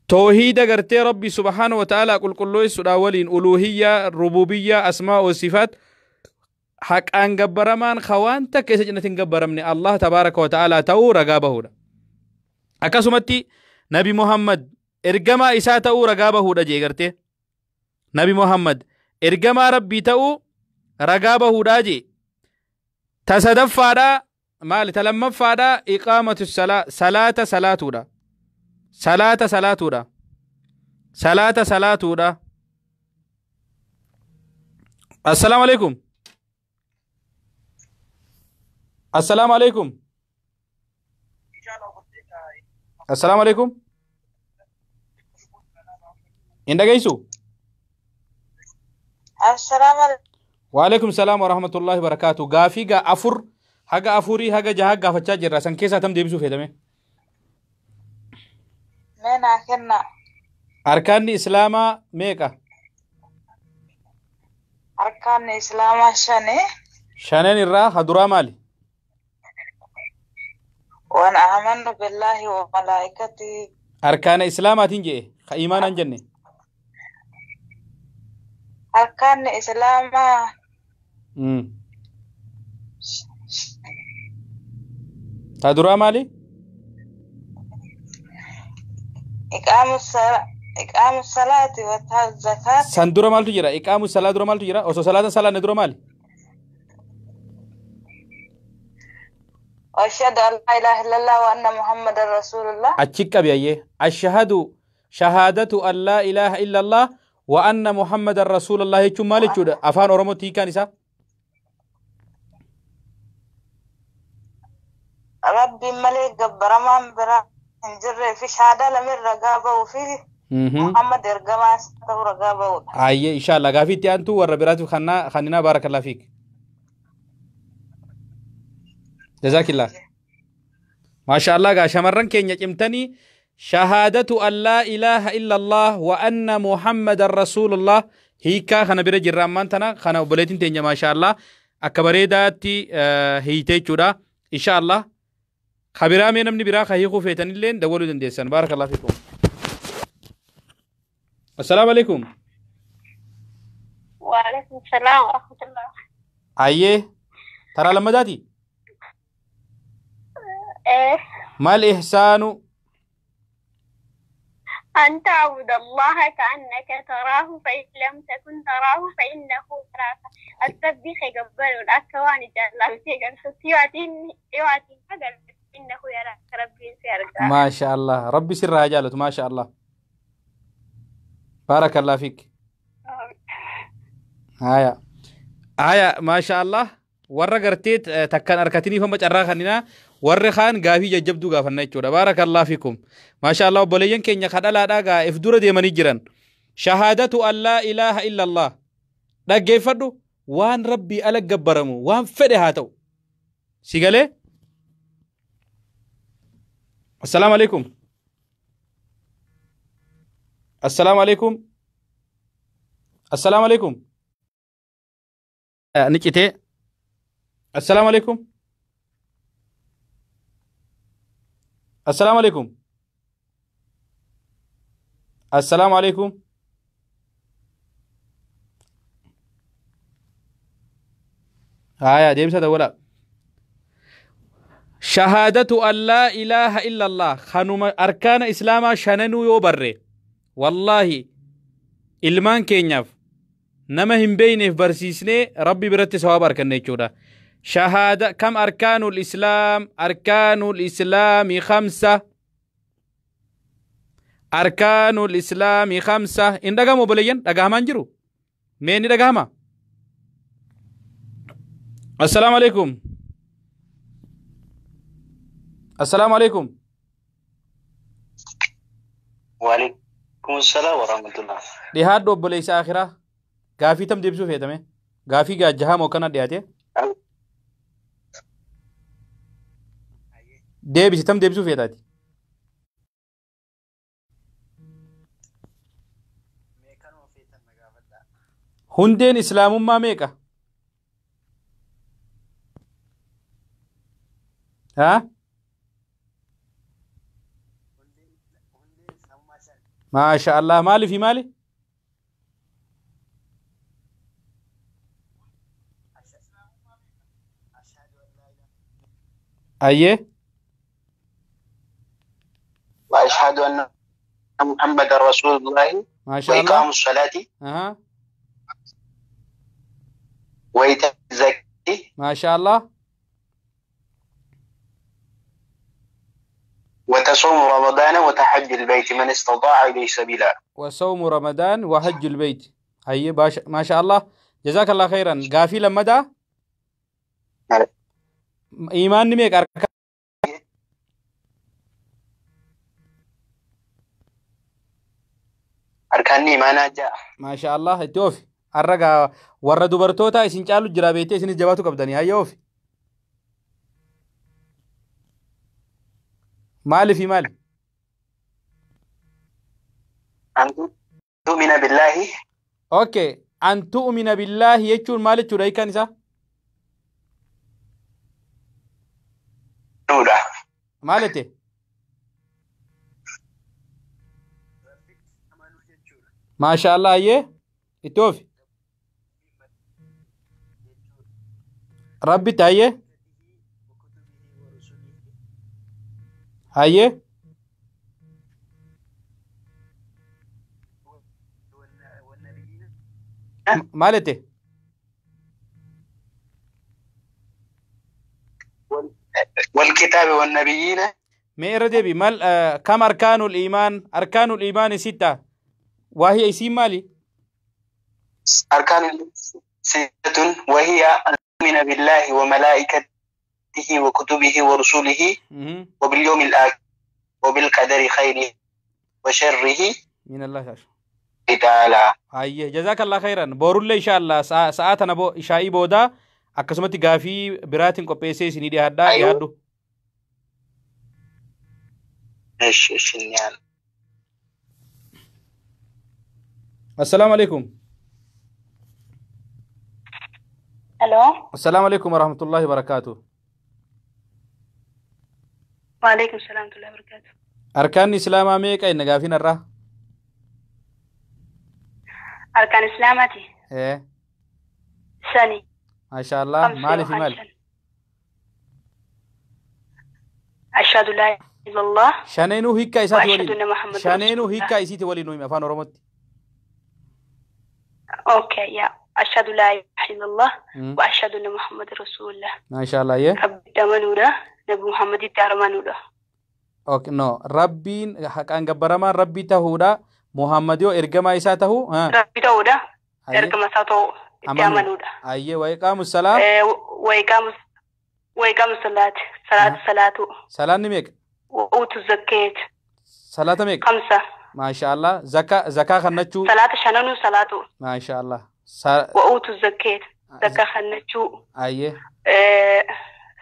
toohiida gartee Rabbi subhaanahu wa ta'ala qulqulleessuudha waliin uluuhiyyaa, rububiyyaa, asmaa wa sifaat haqaan gabbaramaan waan takka isa cinatti hin gabbaramne Allah tabaaraka wa ta'ala ta'uu ragaa bahuudha. Akkasumatti Nabi Muhammad ergamaa isaa ta'uu ragaa bahuudha jee gartee. Nabi Muhammad ergamaa Rabbii ta'uu ragaa bahuudha jee. Ta sadaffaadha maali? Ta lammaffaadha iqaamatu salaa, salaata salaatuudha. Salaata salaatuudha. Salaata salaatuudha. Assalaamu alaikum. Assalaamu alaikum. Assalaamu alaikum. Hin dhageessu? Assalaamu alaikum. Waalaikum salaam wa rahmatullahi wa barakaatu. Gaafii gaa afur haga afurii haga jaha gaafachaa jirra. San keessaa tam deebisuu feetame? Mee naa kennaa. Arkaanni islaamaa meeqa? Arkaanni islaamaa shani. Shanan irraa haduraa maali? Waan amannu billaahi wa malaa'ikatihi. Arkaana islaamaatiin je'e ka iimaanaan jenne. Arkaanni islaamaa Ta duraa maali? Iqaamu salaati wa zakaat. San dura maaltu jira? Iqaamu salaa dura maaltu jira? Osoo salaatan salaanne dura maali? Ashhadu an laa ilaaha illallah wa anna Muhammadan rasuulullah. Achi qabi ayyee. Ashhadu shahaadatu an laa ilaaha illallah wa anna Muhammadan rasuulullah jechuun maal jechuudha? Afaan Oromootti hiikaan isaa? Rabbiin malee gabbaramaan biraa hin jirree fi shahaadaa lameen ragaa ba'uu fi Muhammad ergamaa isaa ta'uu ragaa ba'uudha. Ayyee inshallah gaafii itti aantu warra biraatiif kanninaa baarakallah fiik. Jazaakillah. Maasha Allah gaa shamarran keenya cimtanii shahaadatu an laa ilaaha illallah wa anna Muhammadan rasuulullah hiikaa kana bira jirra ammaan tana kana obboleettiin teenya maasha Allah akka bareedaatti hiite jechuudha. Insha Allah kabiraa mee namni biraa ka hiikuu feetanilleen dawwaluu dandeessan. Baarakallah fiikum. Assalaamu alaikum. Wa alaikum salaam wa rahmatullah. Ayyee taraa lammadaati? ما الإحسان؟ أن تعبد الله كأنك تراه فإن لم تكن تراه فإنه يراك. التسبيح يقبل الأكوان جل إنه يراك ربي سيرك. ما شاء الله ربي سرها جالت ما شاء الله. بارك الله فيك. هيا هيا ما شاء الله. warra gartee takkaan harkatanii fama carraa kanninaa warri kaan gaafii jajjabduu gaafanna jechuudha. Baarakallahu fiikum. Maasha Allah obboleeyyan keenya kadhalaadhaa gaa if dura deemanii jiran. Shahaadatu an laa ilaaha illallah. Dhaggeeffadhu waan rabbii ala gabbaramu waan fedhe haa ta'u. Si galee? Assalaamu alaikum. Assalaamu alaikum. Assalaamu alaikum. Ni citee. السلام عليكم. السلام عليكم. السلام عليكم. هيا ديمسا دولا. شهادة أن لا إله إلا الله خنوم أركان إسلاما شننو يوبري والله إلمان كينياف نما هم بينف برسيسني ربي برتي سواب أركان نيتشودا. شهادة كم أركان الإسلام؟ أركان الإسلام خمسة. أركان الإسلام خمسة. إن دقامو بلين دقامان جرو مين دقاما؟ السلام عليكم. السلام عليكم. وعليكم السلام ورحمة الله. لهاد بوليس آخرة غافي تم ديبسو فيتمي غافي جاجها موكنا دياتي deebisi tam deebisuu feetaati. Hundeen islaamummaa meeqa? Haa? Maasha Allah maali fi maali? Ayyee. وأشهد أن محمد رسول الله. ما شاء الله. وإقام الصلاة. أه. وإيتاء الزكاة. ما شاء الله. وتصوم رمضان وتحج البيت من استطاع إليه سبيلا. وصوم رمضان وحج البيت. هي باش ما شاء الله. جزاك الله خيرا. غافي لما دا إيمان نميك أركان أركان إيمانا جاء. ما شاء الله التوفي الرجا ورا دبرتوتا إسين شالو جرابيتي إسين جباتو كبدني هيا أوفي مالي في مالي. أن تؤمن بالله. أوكي أن تؤمن بالله يجون مالي تشوري كنيسة نورا مالتي ما شاء الله يه التوفي ربي تايه هايه Maal jette? والكتاب والنبيين. Mee irra deebi maal kam arkaanul iimaan? Arkaanul iimaani sitta. Waahii isiin maali? أركان ستة وهي أن تؤمن بالله وملائكته وكتبه ورسله وباليوم الآخر وبالقدر خيره وشره من الله تعالى. Hayyee, jazakallah khairan. Borullee insha Allah sa'aa tana ishaa'ii booda akkasumatti gaafii biraatiin qopheessee isinii dhiyaadhaa dhiyaadhu. እሺ እሺ يعني. السلام عليكم. الو. السلام عليكم ورحمة الله وبركاته. وعليكم السلام ورحمة الله وبركاته. Arkaanni islaamaa meeqa inni gaafiin irraa? أركان إسلامتي Ee. سني. Maasha Allah. خمسة Maali fi maali? وخمسة. أشهد لا إله إلا الله Shaneenuu hiikkaa isaati وأشهد waliin. أن محمد رسول Shaneenuu الله. hiikkaa isiiti waliin nu himi afaan Oromootti. أوكي يا أشهد لا إله إلا الله وأشهد أن محمد رسول الله. Maasha Allah yee. رب تمنودا نبي محمد تارمانودا. Okay, no. Rabbiin haqaan gabbaramaan rabbii tahuudha. Muhammad yoo ergamaa isaa tahu. ربي تودا Hayyee. إرقم ساتو Amanuudha. تامنودا. Hayyee, wa iqaamu salaa. وإقام الصلاة صلاة صلاة. Salaanni meeqa? وأوت الزكاة. Salaata meeqa? خمسة. Maasha Allah. Zakaa kannachuu. صلاة شنانو صلاة. Maasha Allah. وأوت الزكاة زكاة خنتشو. Hayyee.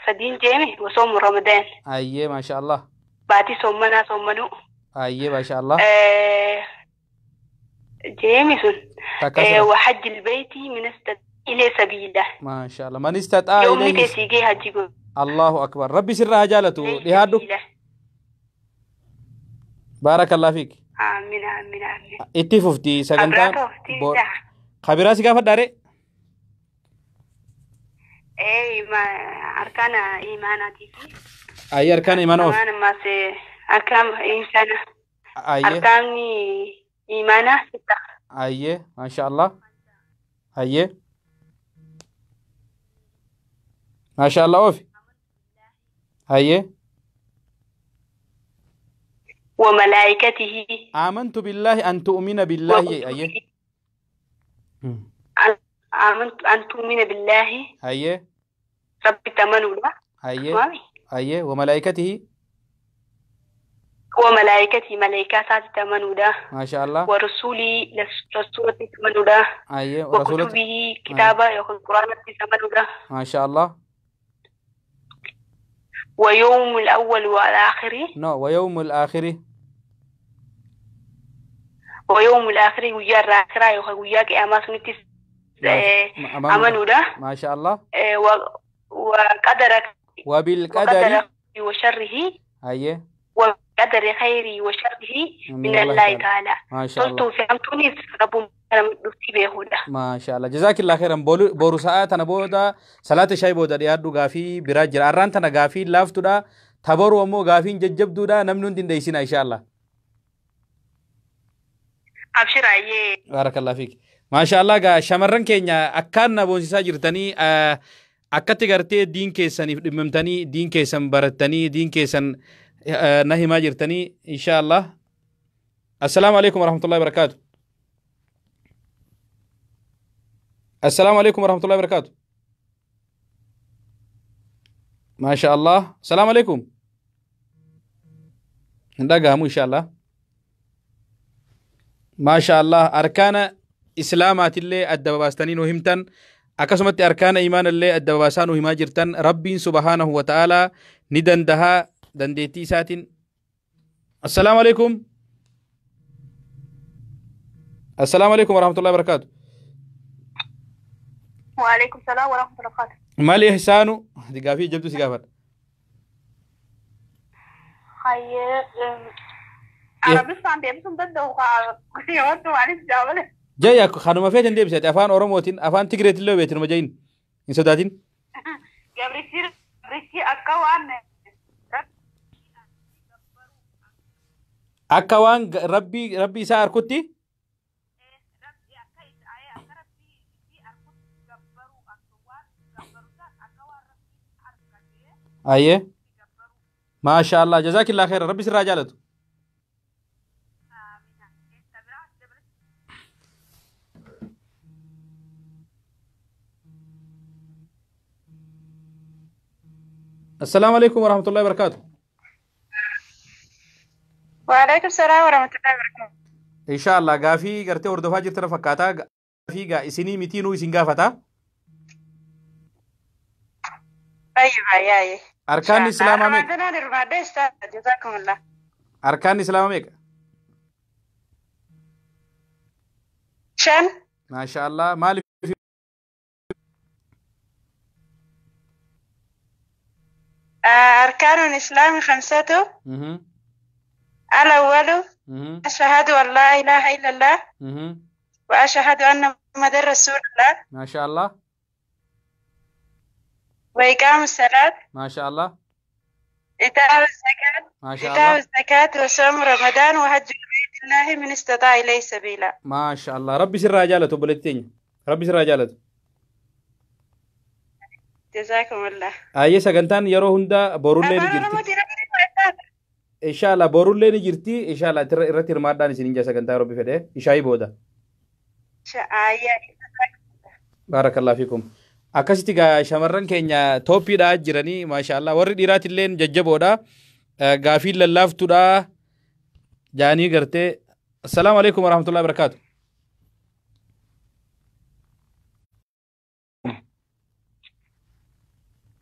سدين جيمي وصوم رمضان. Hayyee, maasha Allah. باتي صومنا صومنو. Hayyee, maasha Allah. جيمي سن. Takka sira. وحج البيت من استطاع إلى سبيله. Maasha Allah. Man istaxaa يومي ilayhi. تسيجي حجي Allahu akbar. Rabbi sirraa haa jaalatu. إليه Dhihaadhu. سبيله. Baarakallah fiik. آمين آمين آمين. Itti fufti sagantaan. أبراته تيجا. Kabiraa si gaafadhaare? إيه ما أركان إيماناتي Ayyee, arkaan imaana of. كمان ما سي أركان إنسان. Ayyee. أركان إيمانا ستة. Ayyee, maasha Allah. Ayyee. Maasha Allah ofi. Ayyee. وملائكته. آمنت بالله أن تؤمن بالله. Ayyee. وكتبه. آمنت أن تؤمن بالله. Ayyee. رب تمنودا. Ayyee. تمام. Ayyee, وملائكته. وملائكته ملائكة تمنودا. ما شاء الله. ورسولي رسولة تمنودا. Ayyee, ورسولته. وكتبه كتابة يأخذ القرآن تمنودا. ما شاء الله. ويوم الأول والآخر. No, ويوم الآخر. ويوم الآخر ويا الآخرة يأخذ ويا قيامة سنتي أمنودا. ما شاء الله. وقدر وبالقدر. وقدر وشره. Ayyee. وقدر خيره وشره من الله تعالى. ما شاء الله. toltuu fi hamtuunis rabbuun dhufti beekuudha. Maasha Allah. Jazaakillah khairan. Boru sa'aa tana booda salaata shaayii booda dhiyaadhu gaafii biraa jira. Arraan tana gaafii laaftuudha. Taboru ammoo gaafiin jajjabduudha. Namni hundi hin dheessina insha Allah. Abshiraayyee. Baarakallah fiik. Maasha Allah gaa shamarran keenya akkaan na boonsisaa jirtanii akkatti gartee diin keessaniif dhimmamtanii diin keessan barattanii diin keessan na himaa jirtanii insha Allah. Assalaamu alaikum warahmatullahi wabarakaatu. Assalaamu alaikum warahmatullahi wabarakaatu. Maasha Allah. Assalaamu alaikum. Hin dhagahamu insha Allah. Maasha Allah. Arkaana islaamaatillee adda babaastanii nu himtan. Akkasumatti arkaana imaanallee adda babaasaa nu himaa jirtan. Rabbiin subhaanahu wa ta'aalaa ni dandahaa dandeettii isaatiin. Assalaamu alaikum. Assalaamu alaikum warahmatullahi wabarakaatu. وعليكم السلام ورحمة الله وبركاته. Mal ihsaanu? Gaafii jabdu si gaafadha. Hayyee Arabiffaan deebisuun danda'u yoo maalis jaabale. Jaya kanuma feetan deebisate afaan Oromootiin afaan Tigreetiin illee beetin jayin hin sodaatin. Gabrichi akka waan Akka waan rabbii isaa arkutti. Ayyee. Maasha Allah. Jazaakillah khaira. Rabbi sirraa jaalatu. Assalaamu alaikum warahmatullahi wabarakatuh. Waalaikum salaam warahmatullahi wabarakatuh. Insha Allah gaafii gartee hordofaa jirtan fakkaataa gaafii gaa isinii mitii nuu isin gaafata. Aywa yaaye. Arkaan islaamaa meeqa? Armaan hirmaadde ustaaz jazakumullah. Arkaan islaamaa meeqa? 5. Maasha Allah. Maaliif أركان الإسلام 5. الأول أشهد أن لا إله إلا الله وأشهد أن محمدا رسول الله. ما شاء الله. وإقام الصلاة. ما شاء الله. إيتاء الزكاة. ما شاء إيتاء الله. الزكاة وصوم رمضان وحج بيت الله من استطاع إليه سبيلا. ما شاء الله. ربي سر رجالته بلتين. ربي سر رجالته. جزاكم الله. Ayyee sagantaan yeroo hunda borullee ni jirti. Inshallah borullee ni jirti. Inshallah irratti hirmaadhaan isin inja sagantaa Rabbi fedhe ishaayii booda. Baarakallahu fiikum. Akkasitti gaa shamarran keenya tooppiidhaa jiranii maashaallah warri dhiiraatillee jajjaboodha. Gaafiin lallaaftuudha jaanii gartee. Assalaamu alaikum warahmatullahi wabarakaatu.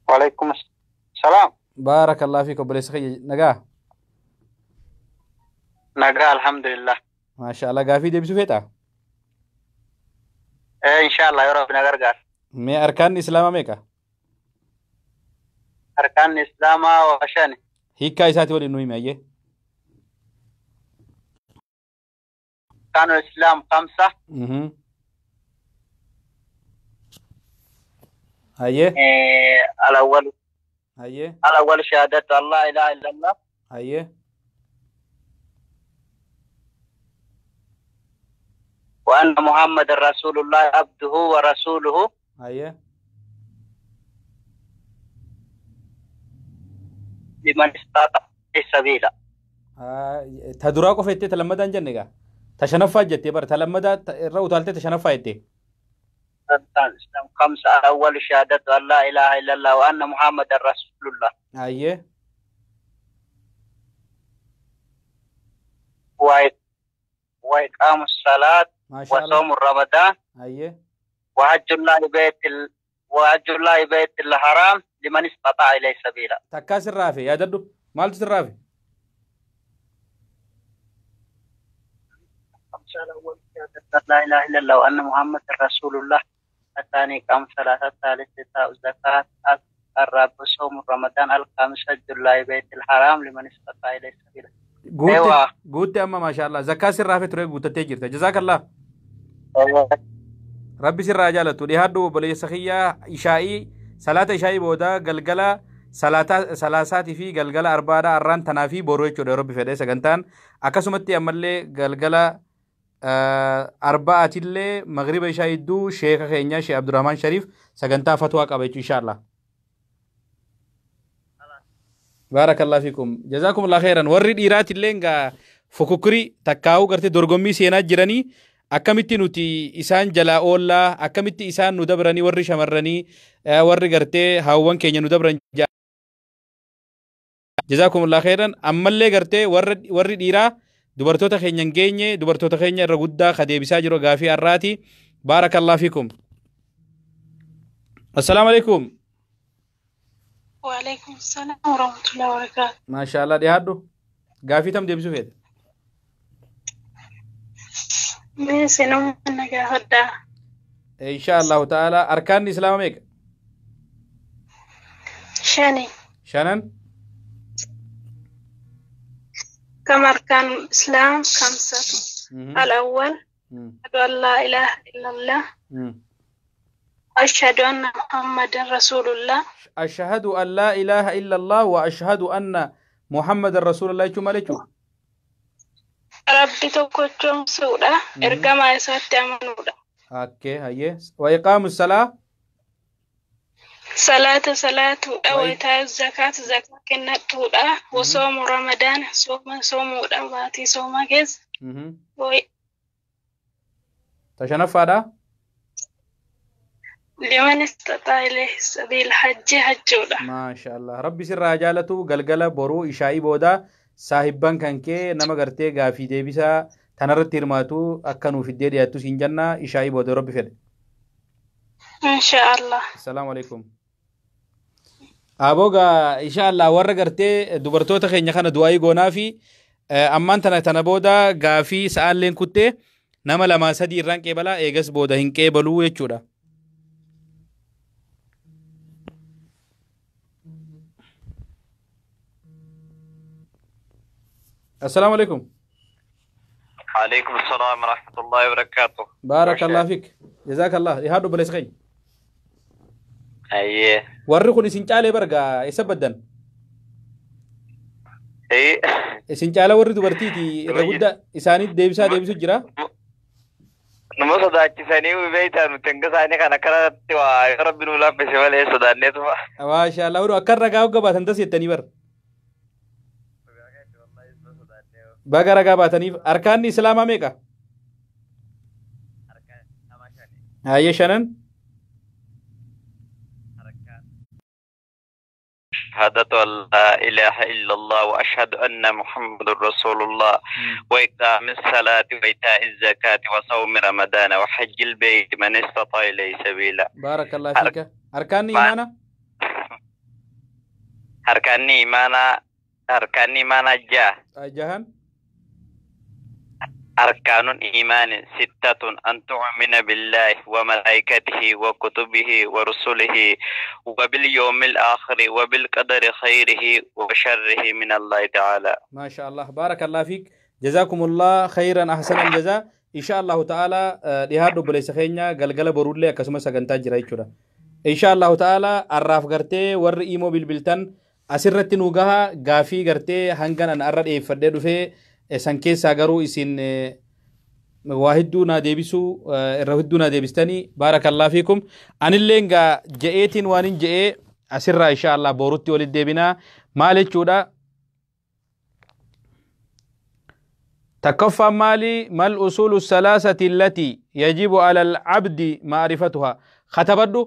وعليكم السلام. بارك الله فيك obboleessa kiyya nagaa. Nagaa alhamdulillah. Maasha Allah gaafii deebisuu feetaa? Inshallah yoo Rabbi na gargaara. Mee arkaanni islaamaa meeqa? Arkaanni islaamaa waa 5. Hiikkaa isaati waliin nu himi ayyee. أركان الإسلام 5. Ayyee. الأول Ayyee. الأول شهادة أن لا إله إلا الله. Ayyee. وأن محمد رسول الله عبده ورسوله. Ayyee. لمن استطاع سبيلا. Ta duraa qofa jettee ta lammataa hin jenne egaa. Ta shanaffaa jettee bara ta lammataa irra utaaltee ta shanaffaa jettee. أركان الإسلام 5. الأول شهادة أن لا إله إلا الله وأن محمد رسول الله. Ayyee. وإقام الصلاة ما شاء الله. وصوم رمضان. Ayyee. وحج الله بيت وحج الله بيت الحرام لمن استطاع إليه سبيلا. Takkaa sirraa hafe yaadadhu maaltu sirraa hafe? 5. الأول شهادة لا إله إلا الله وأن محمد رسول الله. الثاني إقام الصلاة. الثالث إيتاء الزكاة. الرابع صوم رمضان. الخامس حج الله بيت الحرام لمن استطاع إليه سبيلا. Guutte guutte amma maasha Allah zakkaa sirraa hafe ture guuttattee jirta. Jazaakallah. Rabbi sirraa jaalatu dhiyaadhu obboleessa kiyyaa ishaa'ii salaata ishaa'ii booda galgala salaasaatii fi galgala arbaadhaa arraan tanaa fi boruu jechuudha Rabbi fedhee sagantaan akkasumatti ammallee galgala arba'aatillee magriba ishaa hedduu sheeka keenya Sheekh Abdurrahman Shariif sagantaa fatwaa qaba jechuu insha Allah. Baarakallahu fiikum. Jazaakumullahu khairan. Warri dhiiraatillee egaa fukukurii takkaa'uu gartee dorgommii seenaa jiranii akkamitti nuti isaan jalaa oollaa akkamitti isaan nu dabranii warri shamarranii warri gartee haawwan keenya nu dabran. Jazaakumullahu khairan. Ammallee gartee warri dhiiraa dubartoota keenya hin geenye dubartoota keenya irra guddaa ka deebisaa jiru gaafii har'aati. Baarakallahu fiikum. Assalaamu alaikum. وعليكم السلام ورحمة الله وبركاته. Maasha Allah dhiyaadhu. Gaafii tam deebisuu feete? Mee sinuma na gaafadhaa. Insha Allahu ta'ala arkaanni islaamaa meeqa? 5. 5. كم أركان الإسلام؟ 5. الأول أشهد أن لا إله إلا الله. أشهد أن محمدا رسول الله. أشهد أن لا إله إلا الله وأشهد أن محمدا رسول الله jechuun maal jechuudha? Rabbi tokkochoomsuudha. Ergamaa isaatti amanuudha. Okay, hayyee. Wa iqaamu salaa. Salaata salaatuudha. Wayitaa zakaat zakaa kennatuudha. Wasoomu ramadaana sooma soomuudha baatii soomaa keessa. Ta shanaffaadha. Liman istataa ilayhi sabiil hajji hajjuudha. Maasha Allah. Rabbi sirraa jaalatu galgala boruu ishaa'ii booda saahibban kan kee nama gartee gaafii deebisaa tanarratti hirmaatu akka nuuf iddee dhiyaattu siin jenna ishaa'ii booda rabbi fedhe. Insha Allah. Assalaamu alaikum. Aboogaa insha Allah warra gartee dubartoota keenya kana du'aayii goonaa fi ammaan tana booda gaafii sa'aalleen kuttee nama 2 3 irraan qeebalaa eegas booda hin qeebaluu jechuudha. السلام عليكم. عليكم السلام ورحمة الله وبركاته. بارك الله فيك. جزاك الله. يهادو بلس خي. أيه. ورخوني سنجالي برقا يسبدن. إيه. سنجالة ورد ورتيتي الرغدة إساني ديبسا ديبسو جرا. نمو صداچ ساني وبيتا نتنگ ساني كان كرات وا ربي نولا بسوالي صداني تو. ما شاء الله ورو أكر رقاو قبا تندس يتني بر. Baga ragaa baataniif arkaanni islaamaa meeqa? Hayyee shanan. شهادة أن لا إله إلا الله وأشهد أن محمد رسول الله وإقام الصلاة وإيتاء الزكاة وصوم رمضان وحج البيت من استطاع إليه سبيلا. بارك الله فيك. أركان إيمانا؟ أركان إيمانا أركان إيمانا جاء. جهان؟ أركان الإيمان 6 أن تؤمن بالله وملائكته وكتبه ورسله وباليوم الآخر وبالقدر خيره وشره من الله تعالى. ما شاء الله بارك الله فيك جزاكم الله خيرا أحسن الجزاء. إن شاء الله تعالى لهذا بليس خينيا قلقل برولي كسمة سجنتا جرايتشورا. إن شاء الله تعالى الراف قرتي ور إيمو بالبلتن أسرت نوجها غافي قرتي هنجن أن أرد إيه فردو في san keessaa garuu isin waa hedduu naa deebisuu irra hedduu naa deebistanii baarakallahu fiikum. Anillee egaa je'eetiin waan hin je'ee asirraa insha Allah borutti walitti deebinaa. Maal jechuudha? Takkaffaan maali? Mal usulu salaasati allati yajibu ala al-abdi ma'rifatuha. Katabadhu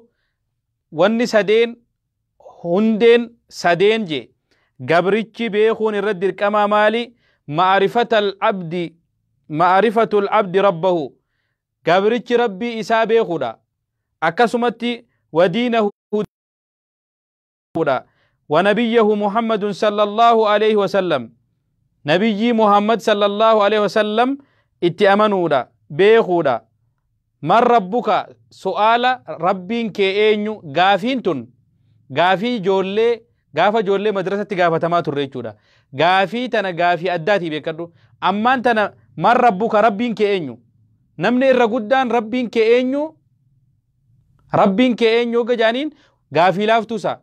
wanni sadeen hundeen sadeen je gabrichi beekuun irra dirqamaa maali? معرفة العبد معرفة العبد ربه قبرتش ربي إسابي خدا أكسمتي ودينه خدا ونبيه محمد صلى الله عليه وسلم نبي محمد صلى الله عليه وسلم اتأمنوا بيخودا من ربك سؤال ربين كأنيو غافينتون غافي جولي gaafa ijoollee madrasatti gaafatamaa turre jechuudha. Gaafii tana gaafii addaatii beekadhu. Ammaan tana man rabbuka rabbiin kee eenyu? Namni irra guddaan rabbiin kee eenyu? Rabbiin kee eenyu hogga jaaniin gaafii laaftuusa.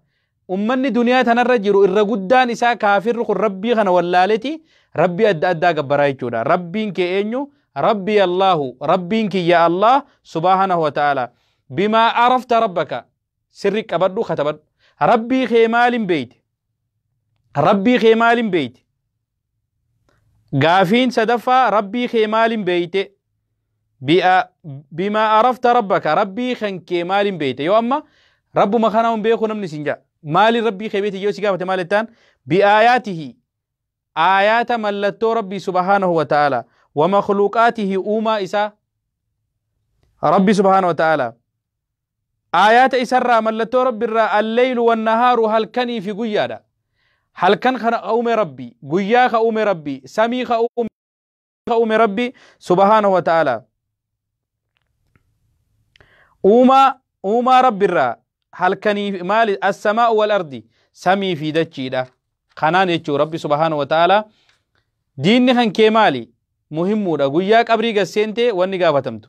Ummanni duniyaa tanarra jiru irra guddaan isaa kaafirri kun rabbii kana wallaaleti rabbii adda addaa gabbaraa jechuudha. Rabbiin kee eenyu? Rabbii Allahu rabbiin kiyya Allah subhaanahu wa ta'ala. Bimaa arafta rabbaka sirri qabadhu katabadhu. ربي خيمال بيت ربي خيمال بيت غافين صدفة ربي خيمال بيت بما عرفت ربك ربي خن كمال بيت يو أما رب ما خانهم بيخو نمني سنجا مال ربي خيبيت يو سيقافة مالتان بآياته آيات ملتو ربي سبحانه وتعالى ومخلوقاته أوما إسا ربي سبحانه وتعالى آيات إسرى ملتو ربي الرا الليل والنهار هل كني في قيادة هل كان خنا أومي ربي قيا خأومي ربي سمي خأومي ربي سبحانه وتعالى أوما ربي الرا هل كني مال السماء والأرض سمي في دتشيدا خنان يتشو ربي سبحانه وتعالى ديني خن كمالي مهم دا قياك أبريق السنتي والنقافتمتو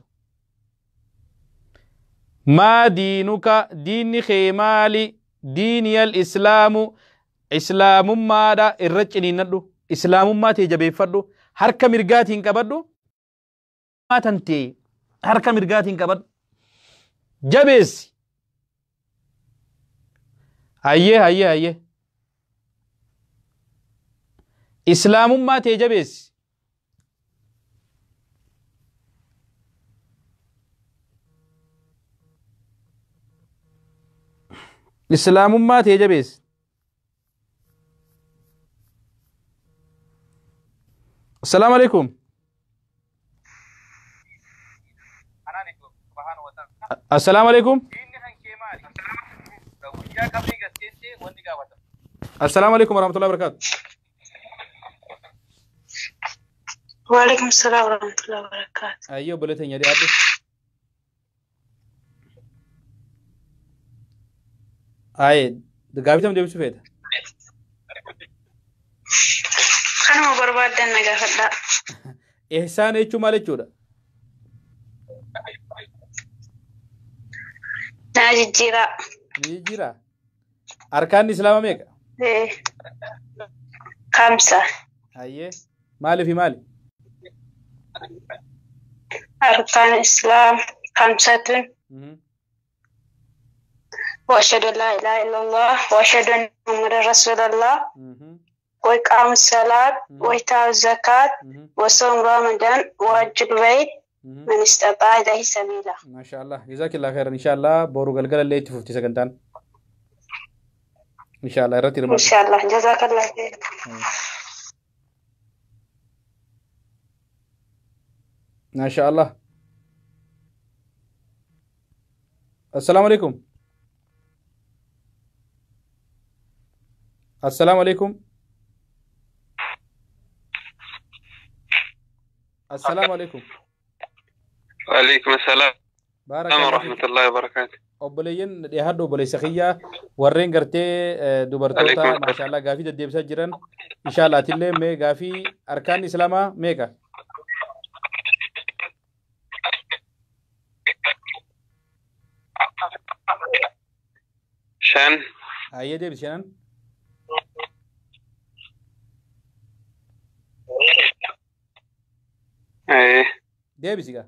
ما دينك ديني خيمالي ديني الإسلام إسلام ما دا الرجني ندو إسلام ما تجبي فردو حركة مرقاتين كبدو ما تنتي حركة مرقاتين كبد جبس Hayyee hayyee hayyee. Islaamummaa tee jabeessi. Islaamummaa tee jabeessi. Assalaamu alaikum. Assalaamu alaikum. Assalaamu alaikum warahmatullahi wabarakatuh. Waalaikum salaam warahmatullahi wabarakatuh. Ayyoo obboleettiin dhiyaadhu. Aye, gaafii tam deebisuu feeta? Kanuma barbaaddan na gaafadhaa. Ihsaan jechuun maal jechuudha? Naa jijjiiraa. Ni jijjiiraa? Arkaanni Islaamaa meeqa? Khamsa. Hayyee. Maali fi maali? Arkaan Islaam khamsatun. وأشهد أن لا إله إلا الله وأشهد أن محمدا رسول الله وإقام الصلاة وإيتاء الزكاة وصوم رمضان وحج البيت من استطاع إليه سبيلا. ما شاء الله جزاك الله خيرا. إن شاء الله boruu galgala illee itti fufti sagantaan. إن شاء الله irratti إن شاء الله جزاك الله خير. ما شاء الله. السلام عليكم. السلام عليكم. السلام عليكم. وعليكم السلام بارك الله ورحمة الله وبركاته. Obboleeyyan dhiyaadhu obboleessa kiyya warreen gartee dubartoota maashaallah gaafii deddeebisaa jiran inshaallah atillee mee gaafii arkaan islaamaa meeqa? Shan. Hayyee deebisi shanan. ايه Deebisi gaa.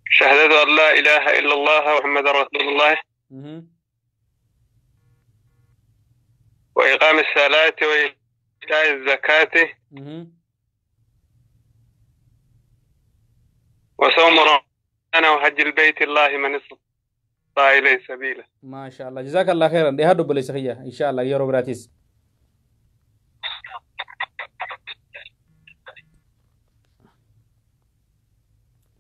شهادة أن لا إله إلا الله محمد رسول الله وإقام الصلاة وإيتاء الزكاة وصوم رمضان وحج البيت الله من استطاع إليه سبيلا. ما شاء الله جزاك الله خيرا. dhiyaadhu obboleessa kiyya inshaallah yeroo biraatis.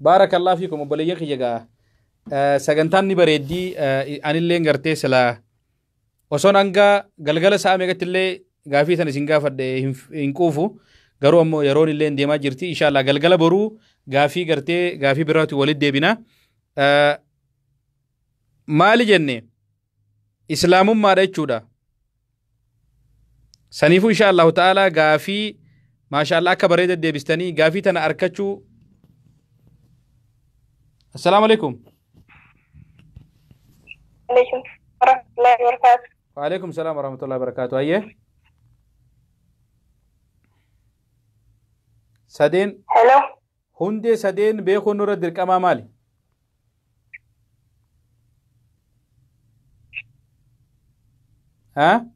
بارك الله فيكم obboleeyyan kiyya gaa sagantaan ni bareeddii anilleen gartee silaa osoon hanga galgala sa'a meeqatti illee gaafii sana isin gaafadhe hin quufu garuu ammoo yeroon illee deemaa jirti inshallah galgala boruu gaafii gartee gaafii biraatu walitti deebina. Maali jenne islaamummaadha jechuudha. Saniifuu inshallahu ta'ala gaafii maashaallah akka bareeda deebistanii gaafii tana arkachuu. السلام عليكم. عليكم ورحمة الله وبركاته. وعليكم السلام ورحمة الله وبركاته. أيه sadeen Hello. Hundee sadeen beekuun nurra dirqamaa maali? Haa?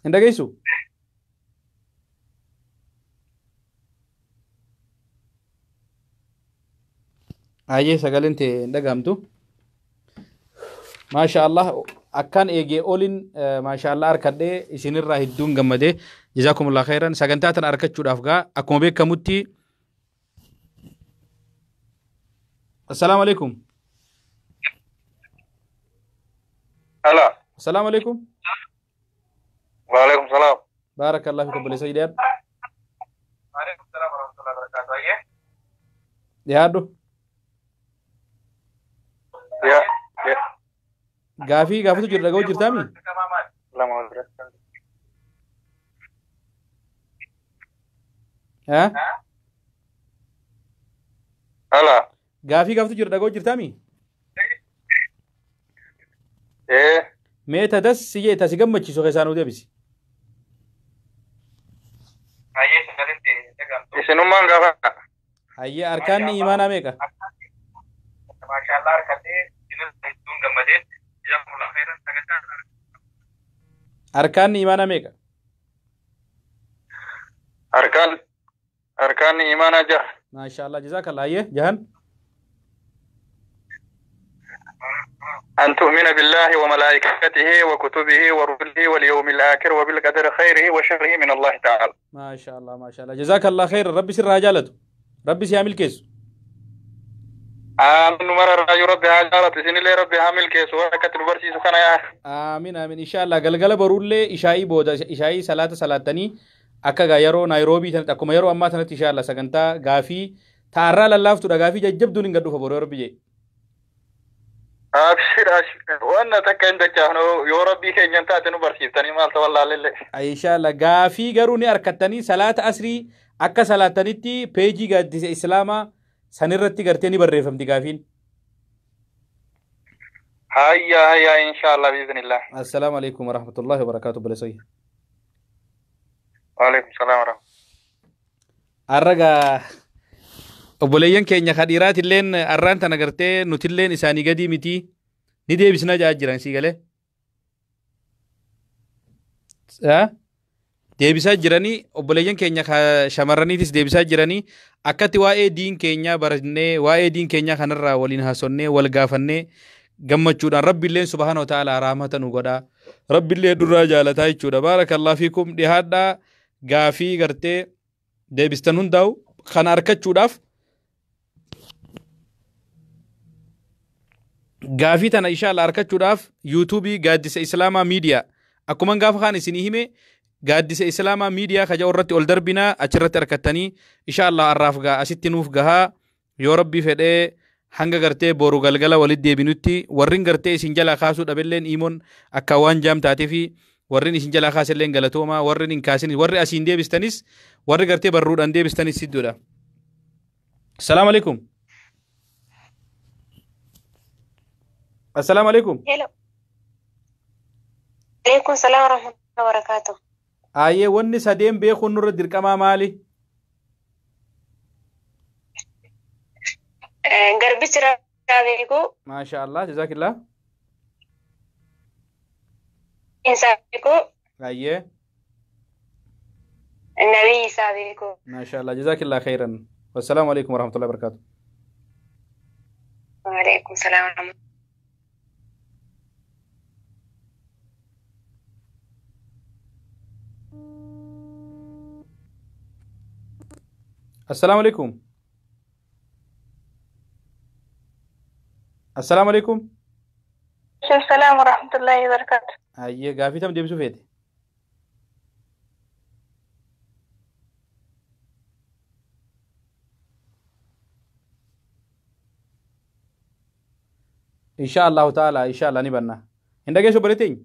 Hin dhageessu? Hayyee sagaleen ta'e hin dhagahamtu. Maasha Allah akkaan eegee oliin maasha Allah harkadhee isinirraa hedduun gammadee jazaakumullah khairan sagantaa tana harkachuudhaaf gaa akkuma beekamutti. Assalaamu alaikum. Ala. Assalaamu alaikum. Wa alaikum salaam. Barakallahu fikum obboleessa Hidayat. Wa alaikum salaam wa rahmatullahi wa barakatuh. Hayyee. Dhiyaadhu. Ya. Gaafii gaafatu jiru dhaga'uu jirtaami? Haa? Ala. Gaafii gaafatu jiru dhaga'uu jirtaami? Ee. Mee tadas si jee tasi gammachiisu keessaa nuu deebisi. Isinummaan gaafa. Hayyee arkaanni imaanaa meeqa? Maashaallah harkatee hedduun gammadee jazakumullah khairan sagantaa. Arkaanni imaanaa meeqa? Arkaanni imaanaa jaha. Maashaallah jazakallah ayyee jahan. أن تؤمن بالله وملائكته وكتبه ورسله واليوم الآخر وبالقدر خيره وشره من الله تعالى. ما شاء الله ما شاء الله جزاك الله خير ربي سر رجالته ربي سيعمل كيس. آمين مرة رأي ربي هاجرت سن الله ربي عامل كيس وكتب برسي سكنا يا آمين آمين إن شاء الله قلقل برولي إشاي بودا إشاي صلاة صلاة akka gaa yeroo Naayiroobii tanatti akkuma yeroo ammaa tanatti insha Allah sagantaa gaafii taarraa lallaaftuudha gaafii jajjabduun hin gadhuufa boroo rabbi jee. Abshir wanna takka hin dachaafnu yoo rabbii keenyan taate nu barsiiftanii maal ta'u wallaalellee. Insha Allah gaafii garuu ni harkattanii salaata asrii akka salaatanitti peejii gaaddisa Islaamaa sanirratti gartee ni barreeffamti gaafiin. Hayya hayya insha Allah biiznillah. Assalaamu alaikum warahmatullahi wabarakaatuh balesoyi. Waalaikum salaam warahmatullahi. Arraga obboleeyyan keenya kadhiiraatilleen arraan tana gartee nutilleen isaanii gadii miti ni deebisna jaa jiran sii galee. Deebisaa jiranii obboleeyyan keenya shamarraniitis deebisaa jiranii akkatti waa'ee diin keenyaa barannee waa'ee diin keenyaa kanarraa waliin haasonnee wal gaafannee gammachuudhaan rabbiilleen subhaana wa ta'ala rahmata nu godhaa rabbiillee durraa jaalataa jechuudha. Baarakallahu fiikum dhihaadhaa gaafii gartee deebistan hundaa'u kana argachuudhaaf gaafii tana insha Allah argachuudhaaf yuutuubii gaaddisa Islaamaa miidiyaa akkuma gaafa kaan isinii hime gaaddisa Islaamaa miidiyaa kaja irratti ol darbinaa achirratti argattanii insha Allah arraaf gaa asitti nuuf gahaa yoo rabbi fedhee hanga gartee boru galgala walitti deebinutti warrin gartee isin jalaa kaasuu dhabelleen imoon akka waan jaam taatee fi warrin isin jalaa kaaselleen galatoomaa warrin hin kaasin warri asiin deebistanis warri gartee barruudhaan deebistanis sidduudha. Assalaamu alaikum. Assalaamu alaikum. Hello. Alaikum salaam warahmatullahi wabarakatuh. Ayyee wanni sadeen beekuun nurra dirqamaa maali? Garbichi rabbii beekuu. Maasha Allah jazaakillah. Isaa beekuu. Ayyee. Nabii isaa beekuu. Maasha Allah jazaakillah khairan. Wassalaamu alaikum warahmatullahi wabarakatuh. Waalaikum salaam warahmatullahi. Assalaamu alaikum. Assalaamu alaikum. Assalamu warahmatullahi wabarakatuh. Ayyee gaafii tam deebisuu feete? Insha Allahu ta'ala insha Allah ni banna. Hin dhageessu obboleettiin?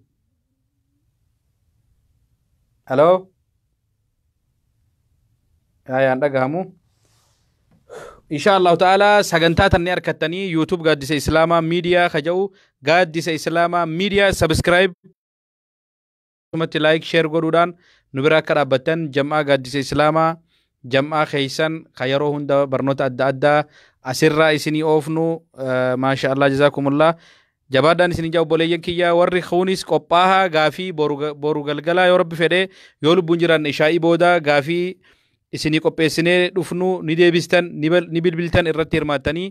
Hello? Ayaan dhagahamu. Insha Allahu ta'ala sagantaa tanni harkattanii YouTube gaaddisa Islaamaa miidiyaa kaja'u gaaddisa Islaamaa miidiyaa subscribe akkasumatti like share godhuudhaan nu bira akka dhaabbattan jam'aa gaaddisa Islaamaa jam'aa keeysan ka yeroo hunda barnoota adda addaa asirraa isinii oofnu maasha Allah jazaakumullah jabaadhaan isinii jaa obboleeyyan kiyya warri kunis qophaahaa gaafii boru galgalaa yoo rabbi fedhee yoo lubbuun jiran ishaa'ii booda gaafii isinii qopheessinee dhufnu ni deebistan ni bilbiltan irratti hirmaattanii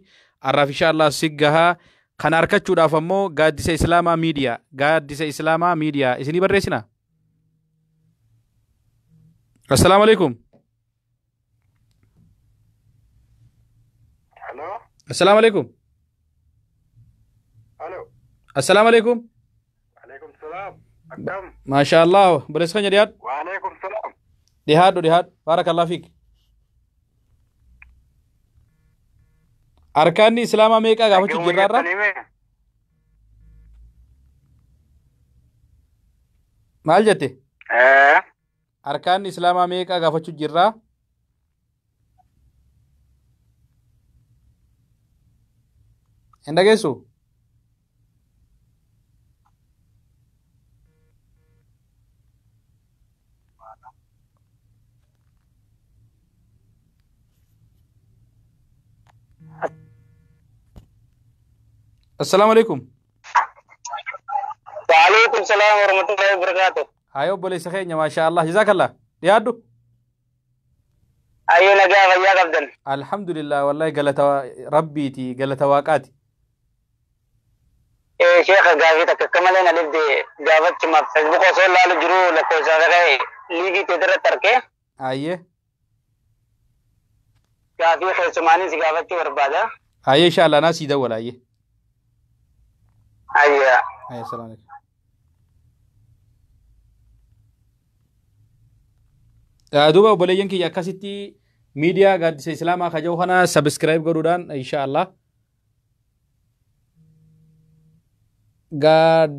arraaf insha Allah siggahaa kana argachuudhaaf ammoo gaaddisa Islaamaa miidiyaa gaaddisa Islaamaa miidiyaa isinii barreessina. Assalaamu alaikum. Assalaamu alaikum. Assalaamu alaikum. Alaikum salaam. Akkam? Maasha Allah. Obboleessa keenya dhiyaadhu. Wa alaikum salaam. Dhiyaadhu dhiyaadhu. Baarakallahu fiik. Arkaanni Islaamaa meeqa gaafachuu jirraarra? Maal jette? Arkaanni Islaamaa meeqa gaafachuu jirraa? Hin dhageessu? Assalaamu alaikum. Waalaikum salaam warahmatullahi wabarakatuh. Hayo obboleessa keenya, maashaa Allah, jazaakallah, dhiyaadhu. Ayyoo, nagaa fayyaa qabdan? Alhamdulillah, wallahi galata rabbiiti, galata waaqaati. Sheekha, gaafii takka akka malee na dhibde gaafachumaaf Facebook osoo laalu jiru lakkoofsa ka'e liigii teetirratti arkee. Ayyee. Gaafii keessumaanis gaafachuu barbaada. Ayyee, inshallah naa sii dawwala, ayyee. Ayyaa. Ayyee, assalamu alaikum. Duuba obboleeyyan kiyya, akkasitti miidiyaa Gaaddisa Islaamaa kaja'u kana subscribe godhuudhaan inshallah. Gaad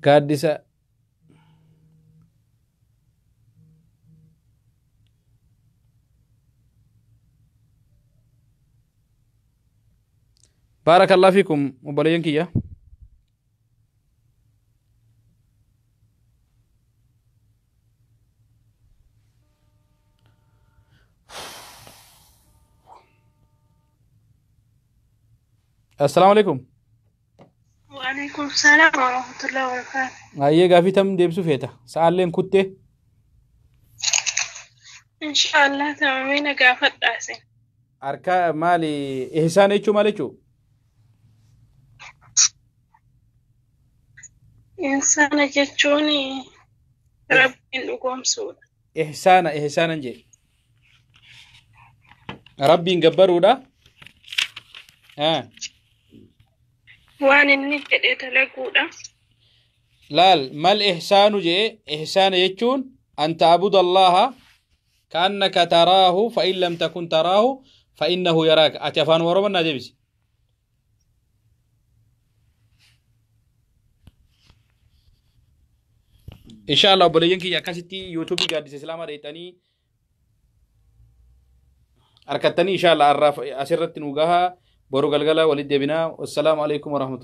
Gaaddisa Baarakallah fiikum obboleeyyan kiyya. Assalaamu alaikum. Waalaikum salaam warahmatullahi wabarakatuh. Ayyee, gaafii tam deebisuu feeta? Sa'aalleen kuttee. Inshallah tamamina gaafadhaasin. Harka maali, ihsaan jechuu maal jechuu? Insaana jechuun Rabbiin dhugoomsuudha. Ihsaana, ihsaanan jee. Rabbiin gabbaruudha. Waan inni jedhe dalaguudha. Laal, mal ihsaanu jee, ihsaana jechuun an ta'budu Allaha ka'annaka taraahu fa in lam takun taraahu fa innahu yaraaka. Ati afaan Oromoon naa deebisi. Inshallah obboleeyyan kiyya, akkasitti yuutuubii Gaaddisa Islaamaa dheeyxanii harkattanii inshallah arraaf asirratti nu gahaa, boru galgala walitti deebinaa. Wassalaamu alaikum warahmatullahi.